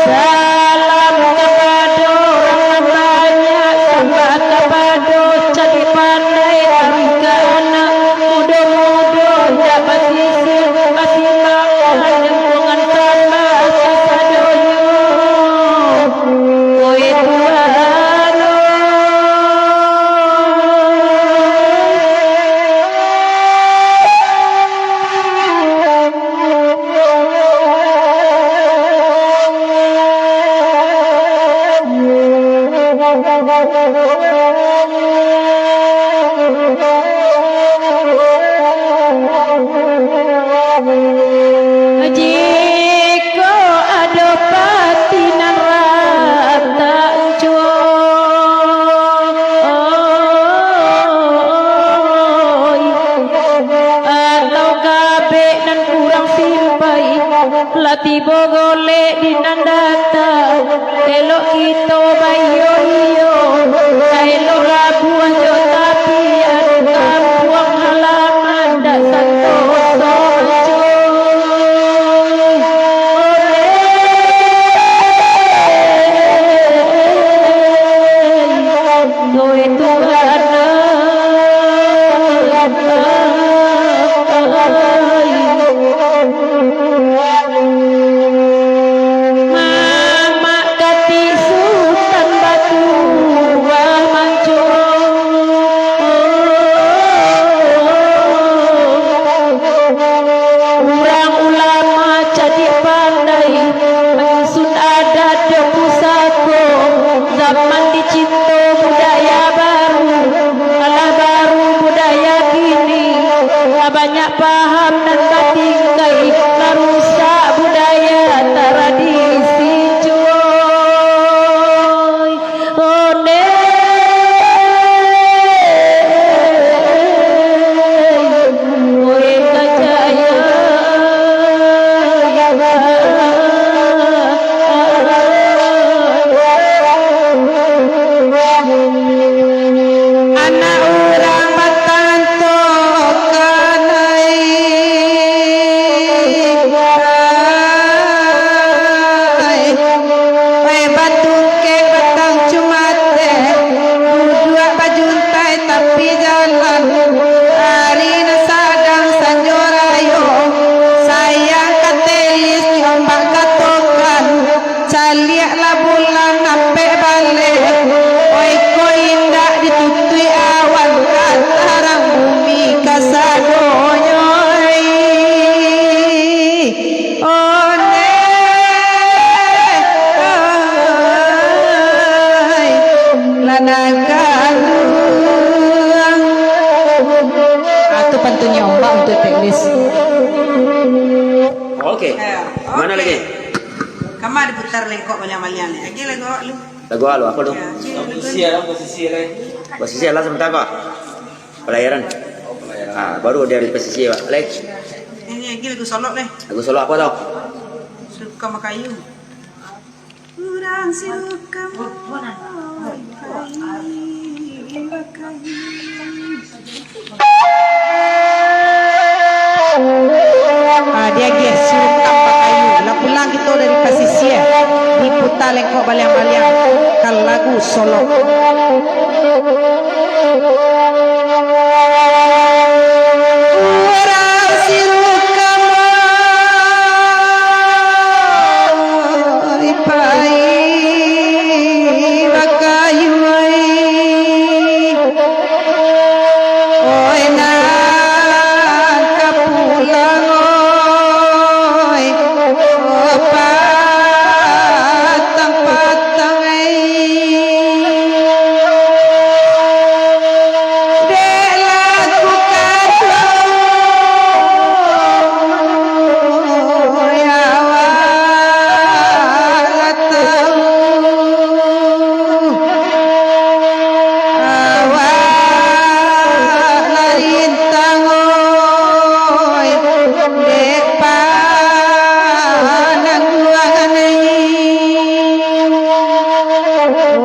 Salam kapado urang nan banyak, sambah kapado cadiak pandai, taruih ka anak mudo-mudo, indak basisia, basimak lingkungan sambah kasadonyo. Oi Tuhan, oi. Jikok ado pati nan ratak, Atau kabek nan kurang simpai, lah tibo golek di nan datang. Elok kito baiyo-iyo, ka elok labuah jo tapian, kampuang halaman dak santoso, cuy. Oleh Tuhan, Mamak Katik Sutan Batuah Mancong. Urang ulama cadiak pandai, manyusun adat jo pusako. Zaman dicinto budaya baru, alah baru budaya kini. Lah banyak paham nan batingkai, lah rusak budaya tradisi, cuy. Ondeh, oi kacaya. Anak urang batang Nyombak untuk teknis. Oke. Ya, mana oke. Lagi? Kama diputar lengkok baliang-baliang ni. Lagi lagu awak lu. Lagu awak lu, apa tu? Ya, oke, lagu. Posisi lah, posisi lah. Posisi lah sebentar kok. Pelayaran. Oh, pelayaran. Ah, baru dari posisi, Pak. Lagi. Ini lagi lagu Solok ni. Lagu Solok apa tau? Suka Makayu. Urang Sirukan, oi, pai bakayu. Ah, diagiah Sirukan bakayu. Lah pulang kito dari pasisia, diputa lengkok baliang-baliang, ka lagu Solok. Urang Sirukan, oi, pai bakayu, oi. Oi, nan ka pulang, oi, patang-patang, ai. Dek laku kaduo, ya awak lah tau. Awak lah rintang, oi, dek panangguangan.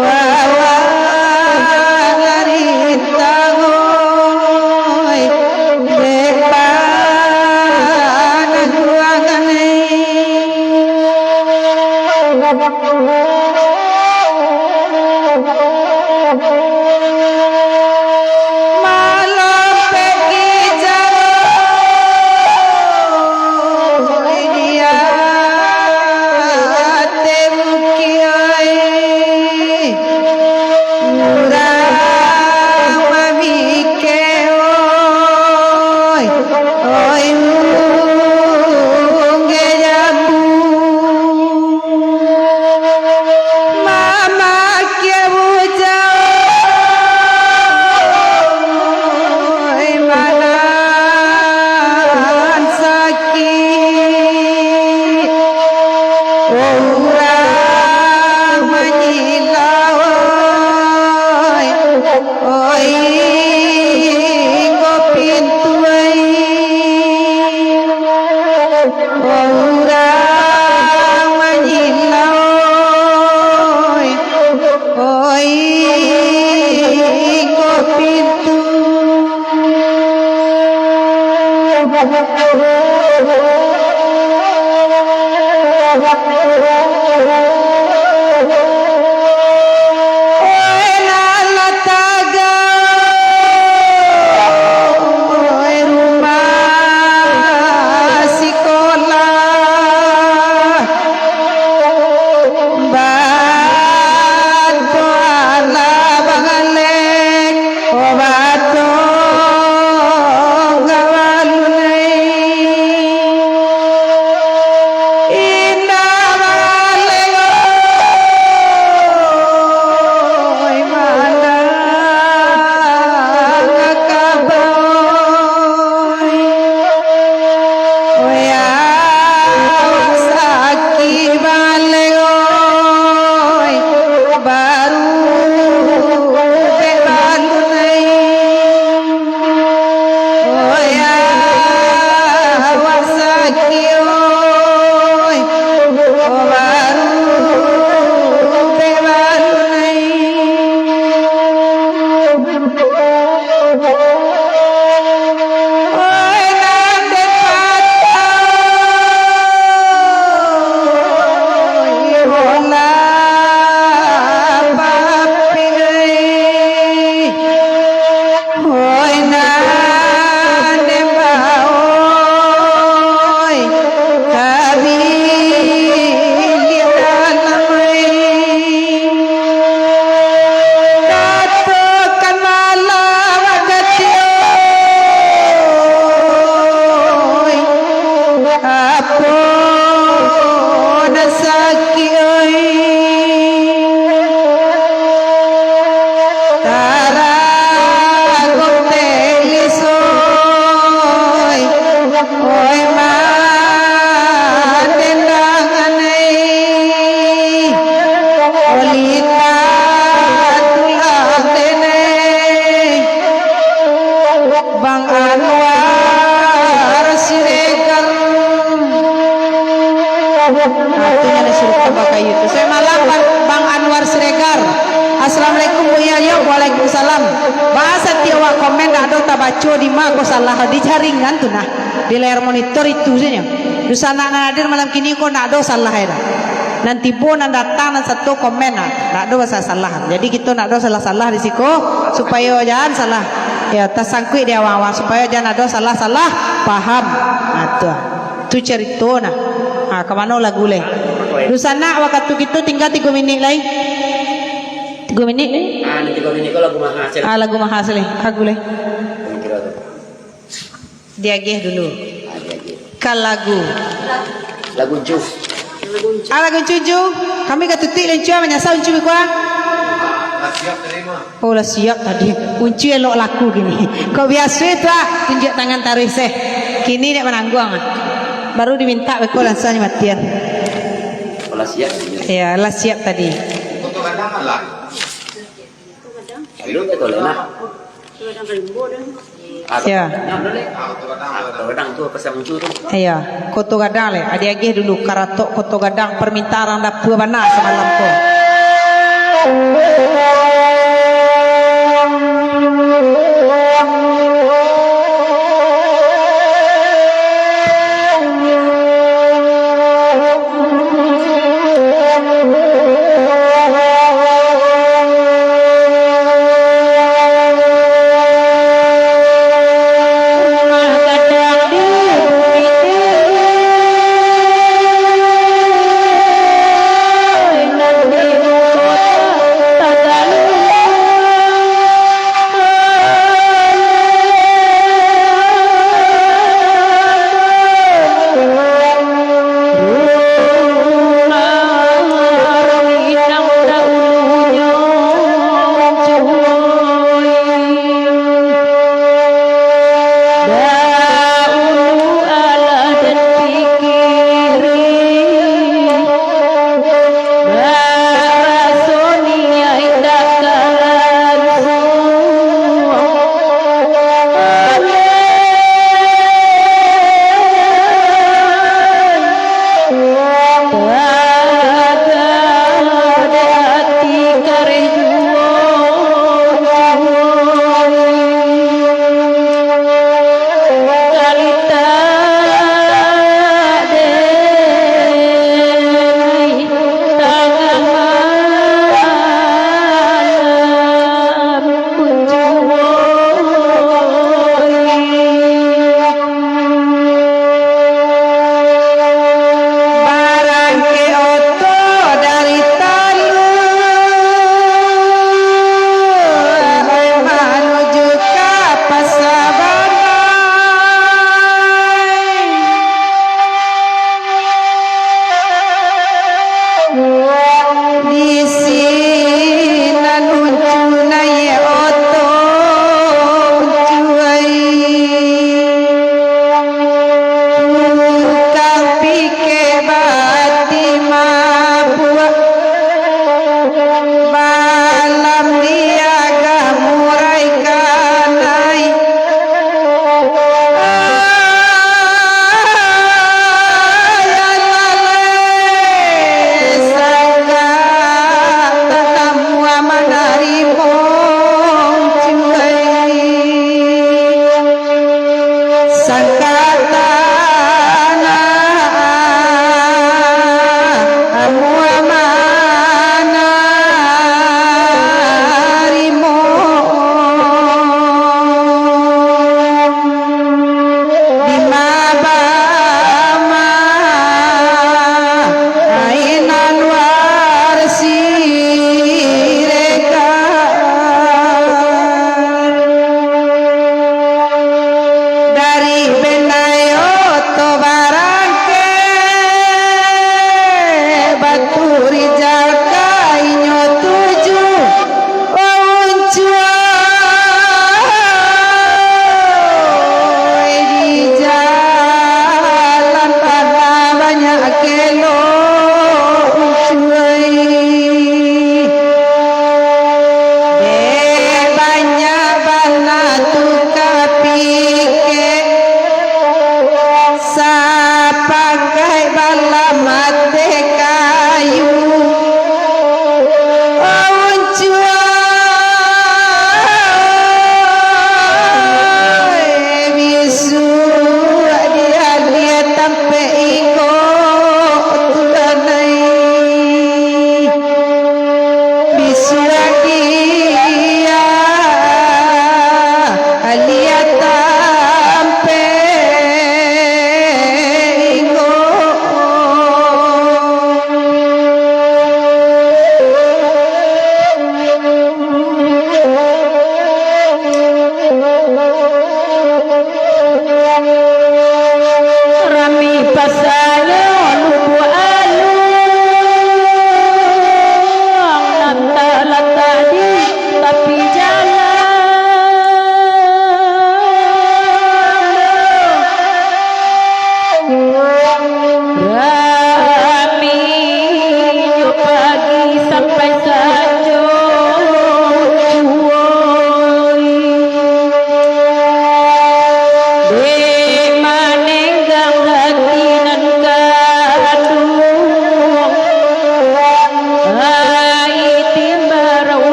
Awak lah rintang, oi, dek panangguangan. Malam pagi jauah, di ateh bukik, ai. Urang mamikek, oi, oi, ungge jambu. Mamakia bujang, oi, manan sakik. Urang manyilau, oi, oi, ko pintu, oi. Urang manyilau, oi, ko pintu. Oi, nan lah tagak, oi, rumah sikolah, batua lah bangalek, oh, batua ka balun, ai. Bang Anwar Siregar. Nah, tu nyo ado sirukan bakayu tu. Selamat malam, Bang, Bang Anwar Siregar. Assalamualaikum, Buya. Yo, waalaikumsalam. Baa satiok awak komen ndak ado tabaco, di ma ko salah, di jaringan tu nah. Di layar monitor itu sajo. Dunsanak nan hadir malam kini ko ndak ado salah e dah. Nan tibo, nan datang, nan sato komen, nah, ndak ado salah-salah. Jadi kito ndak ado salah-salah di siko, supayo jan salah. Yo, tasangkuik di awang-awang, supayo jan ado salah-salah paham. Nah, tu. Tu carito, nah. Ha, ka mano lagu lai? Dunsanak, wakatu kito tingga tigo minik lai. Tigo minik lai? Ah, ni tigo minik ko lagu maha, Cel. Ah, lagu maha, Cel. Lagu lai. Kira tu. Diagiah dulu. Ah, diagiah. Ka lagu. Lagu Uncu. Ah, lagu Uncu, Uncu. Kami ka tutuik lah, Uncu, ah, manyasa Uncu bikua. Oh, lah siap tadi. Uncu elok laku kini. Kok biaso tu, ah, tunjuak tangan taruih seh. Kini dak manangguang, ah. Baru dimintak beko langsuang matian. Oh, lah siap. Iyo, lah siap tadi. Lu betul lah. Iyo. Koto Gadang tu, pasang Uncu tu. Iyo, Koto Gadang lai. Diagiah dulu, karatok Koto Gadang, permintaan urang dapua bana samalam ko.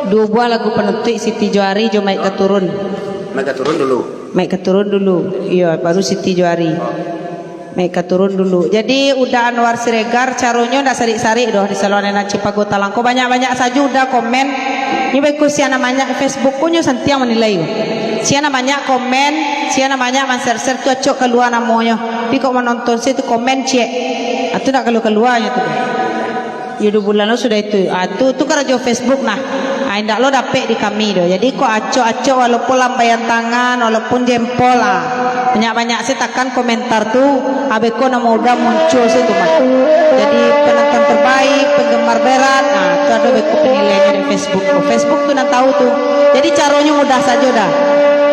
Duo buah lagu panutuik, Siti Johari jo Maik Katurun. Maik Katurun dulu. Maik Katurun dulu. Iyo, baru Siti Johari. Maik Katurun dulu. Jadi, Uda Anwar Siregar, caronyo ndak sarik-sarik doh di saluang nan Cipago Talangko. Banyak-banyak sajo Uda komen. Nyo beko sia nan banyak Facebook ko nyo santiang manilai. Sia nan banyak komen, sia nan banyak man-share-share tu acok kalua namonyo. Tapi kok manonton sia tu komen ciek. Ah, tu ndak kalua-kalua nyo tu. Iyo, duo bulan lo sudah itu. Ah, tu, tu karajo Facebook nah. Ah, indak lo dapek di kami doh. Jadi, kok acok-acok, walaupun lambaian tangan, walaupun jempol, ah, banyak-banyak se takan komentar tu, ah, beko namo Uda muncul se tu mah. Jadi, penonton terbaik, penggemar berat, ah, tu ado beko penilaiannyo di Facebook. Facebook tu nan tahu tu. Jadi, caronyo mudah sajo dah.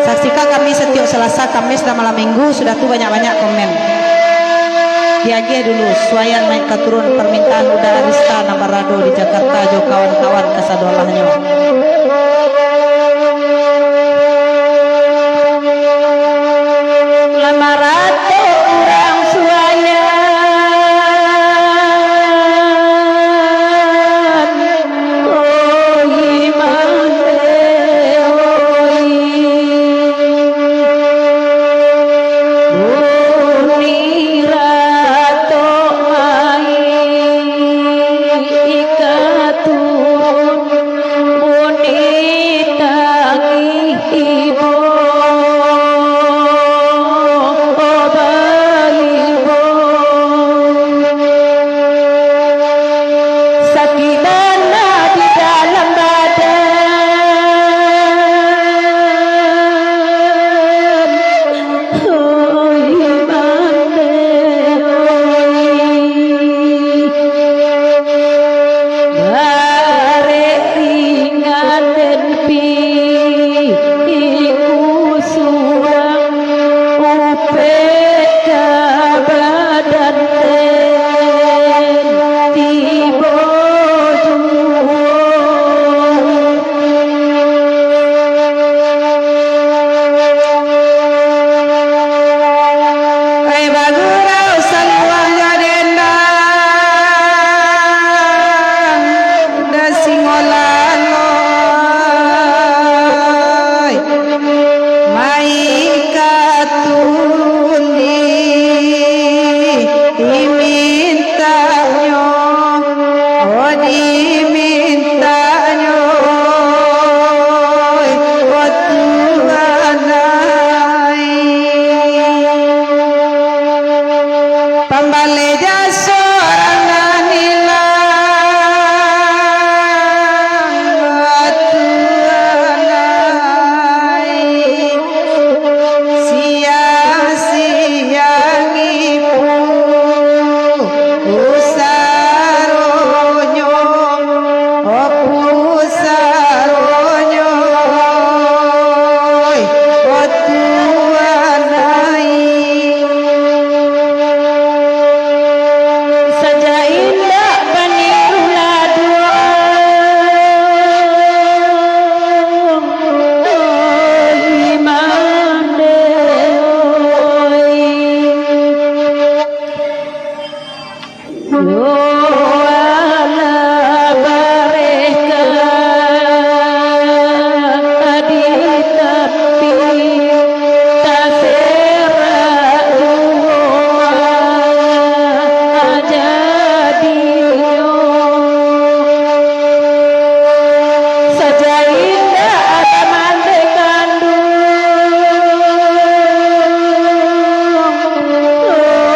Saksikan kami setiap Selasa, Kamis, dan malam Minggu, sudah tu banyak-banyak komen. Diagiah dulu, Suayan Maik Katurun, permintaan Uda Arista nan barado di Jakarta jo kawan-kawan kasadolahnyo. Lah maratok urang Suayan. Oi mande oi, buni ratok mai ikatun, buni tangih ibo baibo. Sakik bana di dalam badan. Oi mande oi. Barek ringan den pi, iku surang. Upek ka badan den tibo juo. Ai bagurau saluang jo dendang. Dek singo laloi, mai ka tundi, dimintanyo, oh, dimintanyo, oh, Tuhan ai. Pambaleh jaso urang nan ilang, Tuhan ai. Siang-siang ipu, usaronyo, oh, pusaronyo, oh, Tuhan ai. Saja indak paniru laduang, oi mande oi. Yo alah bareh ka di tapi taserak juo jadinyo. Saja indak ado mande kanduang,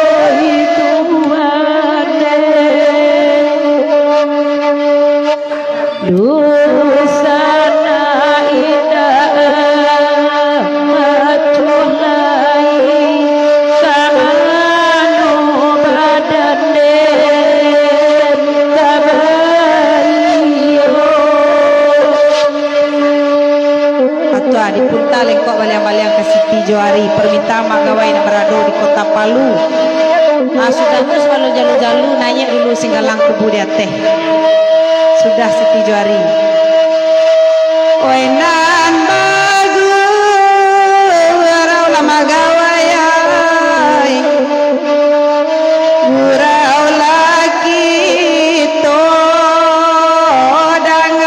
oi Tuhan deh. Dusanak indak acuah lai, ka mano badan den tabairo. Atua dipunta lengkok baliang-baliang ka Siti Johari, permintaan Mak Gawai nan barado di Kota Palu. Ah, sudah tu, sabalun jalu-jalu, naiak dulu Singgalang Kubu di ateh. Sudah Siti Johari. Oi nan bagurau lah Mak Gawai ai. Gurau lah kito dang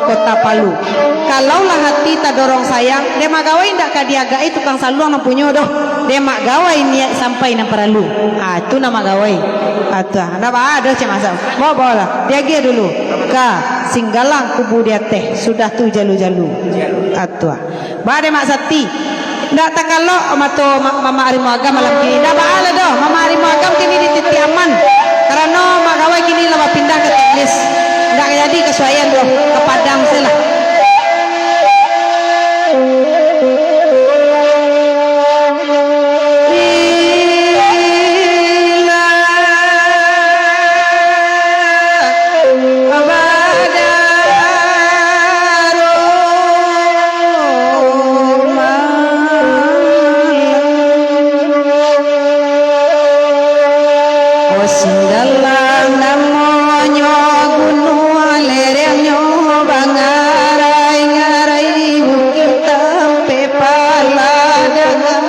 Kota Palu. Kalaulah hati tadorong sayang, dek Mak Gawai indak ka diagak-i tukang saluang nan punyo doh. Dek Mak Gawai niaik sampai nan paralu. Ah, tu nan Mak Gawai. Ah, tu ah. Ndak baa doh, Cik Masam. Bawa, bawalah. Diagiah dulu. Ka Singgalang kubu di ateh, sudah tu jalu-jalu. Ah, tu ah. Ba dek Mak Sati. Ndak takalok mato ma-, Mamak Harimau Agam malam kini. Ndak baa lah doh, Mamak Harimau Agam kini di titik aman. Karano Mak Gawai kini lah bapindah ka Teblis. Ndak jadi kasuaian doh, ka Padang se lah. Singgalang namonyo, gunuang lerengnyo, bangarai-ngarai bukik tampek paladangan.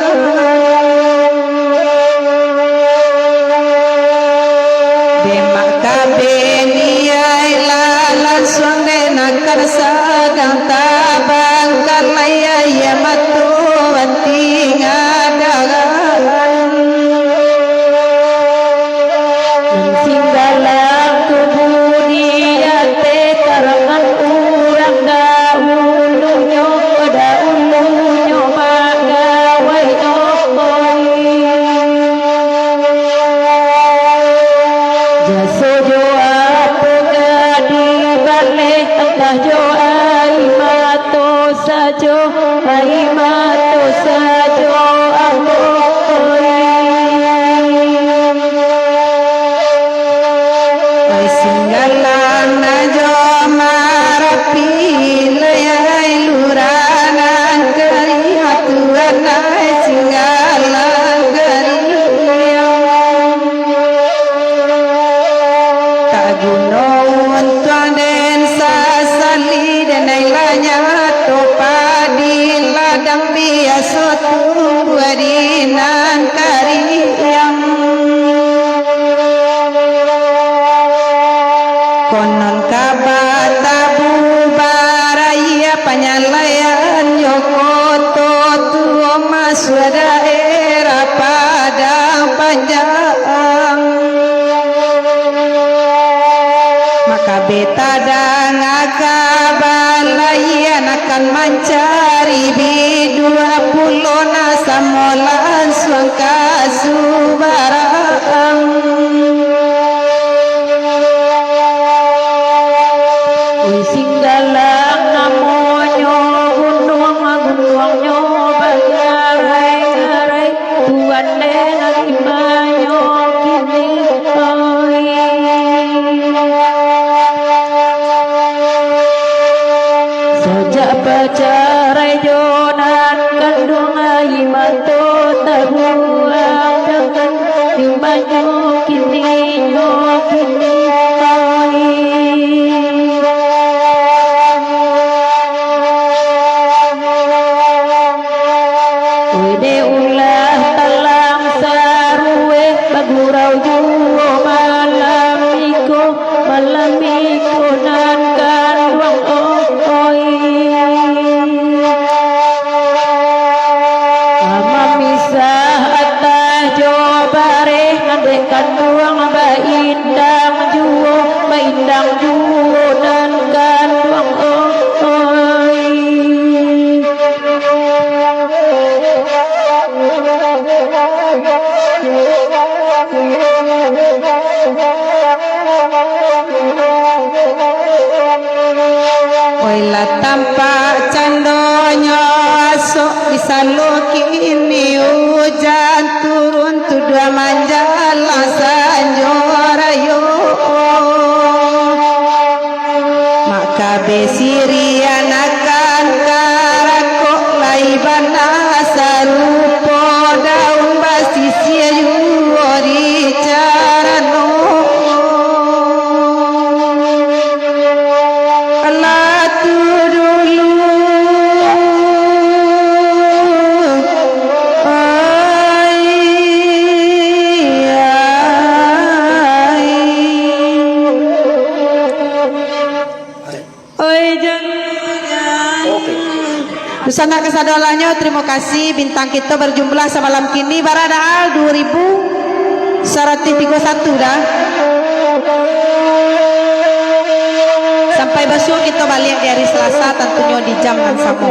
Demak kabeh niaik lah lansuang dek nakar sadang tabang, kalai aia mato batingah darah. Nan Singgalang tubuh di ateh tarangan urang dahulunyo, dahulunyo Mak Gawai oi. Jaso jo apo ka dibaleh, antah jo ai mato sajo, ai mato sajo ambo oi. Ai Singgalang nan jo Marapi, lai ai lurah nan kariah, Tuan ai Singgalang kariah. Tak guno untuang den sasali, den ai lah nyato padi ladang biaso tumbuah di nan kariang. Konon ka batabu baraia panyalaian jo koto tuo masuak daerah Padang Panjang. Maka be tadanga kaba lai anakan mancari biduak pulo na samo lansuang ka subarang. Oi Singgalang namonyo, gunuang-gunuangnyo bangarai-ngarai. Tuan den ari banyo kini oi. Sajak bacarai jo nan kanduang, ai mato tabuang, jangan di banyo kini, nyo kini oi. Wede ulah talang sarueh, bagurau juo malam iko, malam iko nan kanduang oi. Mamisah atah jo bareh, nan dek kanduang baindang juo, baindang juo nan kanduang oi. Oi lah tampak candonyo asok, di salo kini ujan turun, tuduah manjalang sanjo rayo. Maka be sirian akan karakok, lai bana sarupo daun basisia juo di carano. Alah tu dulu, ai, ai. Oi, jangan Dunsanak kasadolahnyo, tarimo kasih. Bintang kito barjumlah samalam kini bara dah duo ribu saratuih tigo satu dah. Sampai basuo kito baliak di ari Salasa, tantunyo di jam nan samo.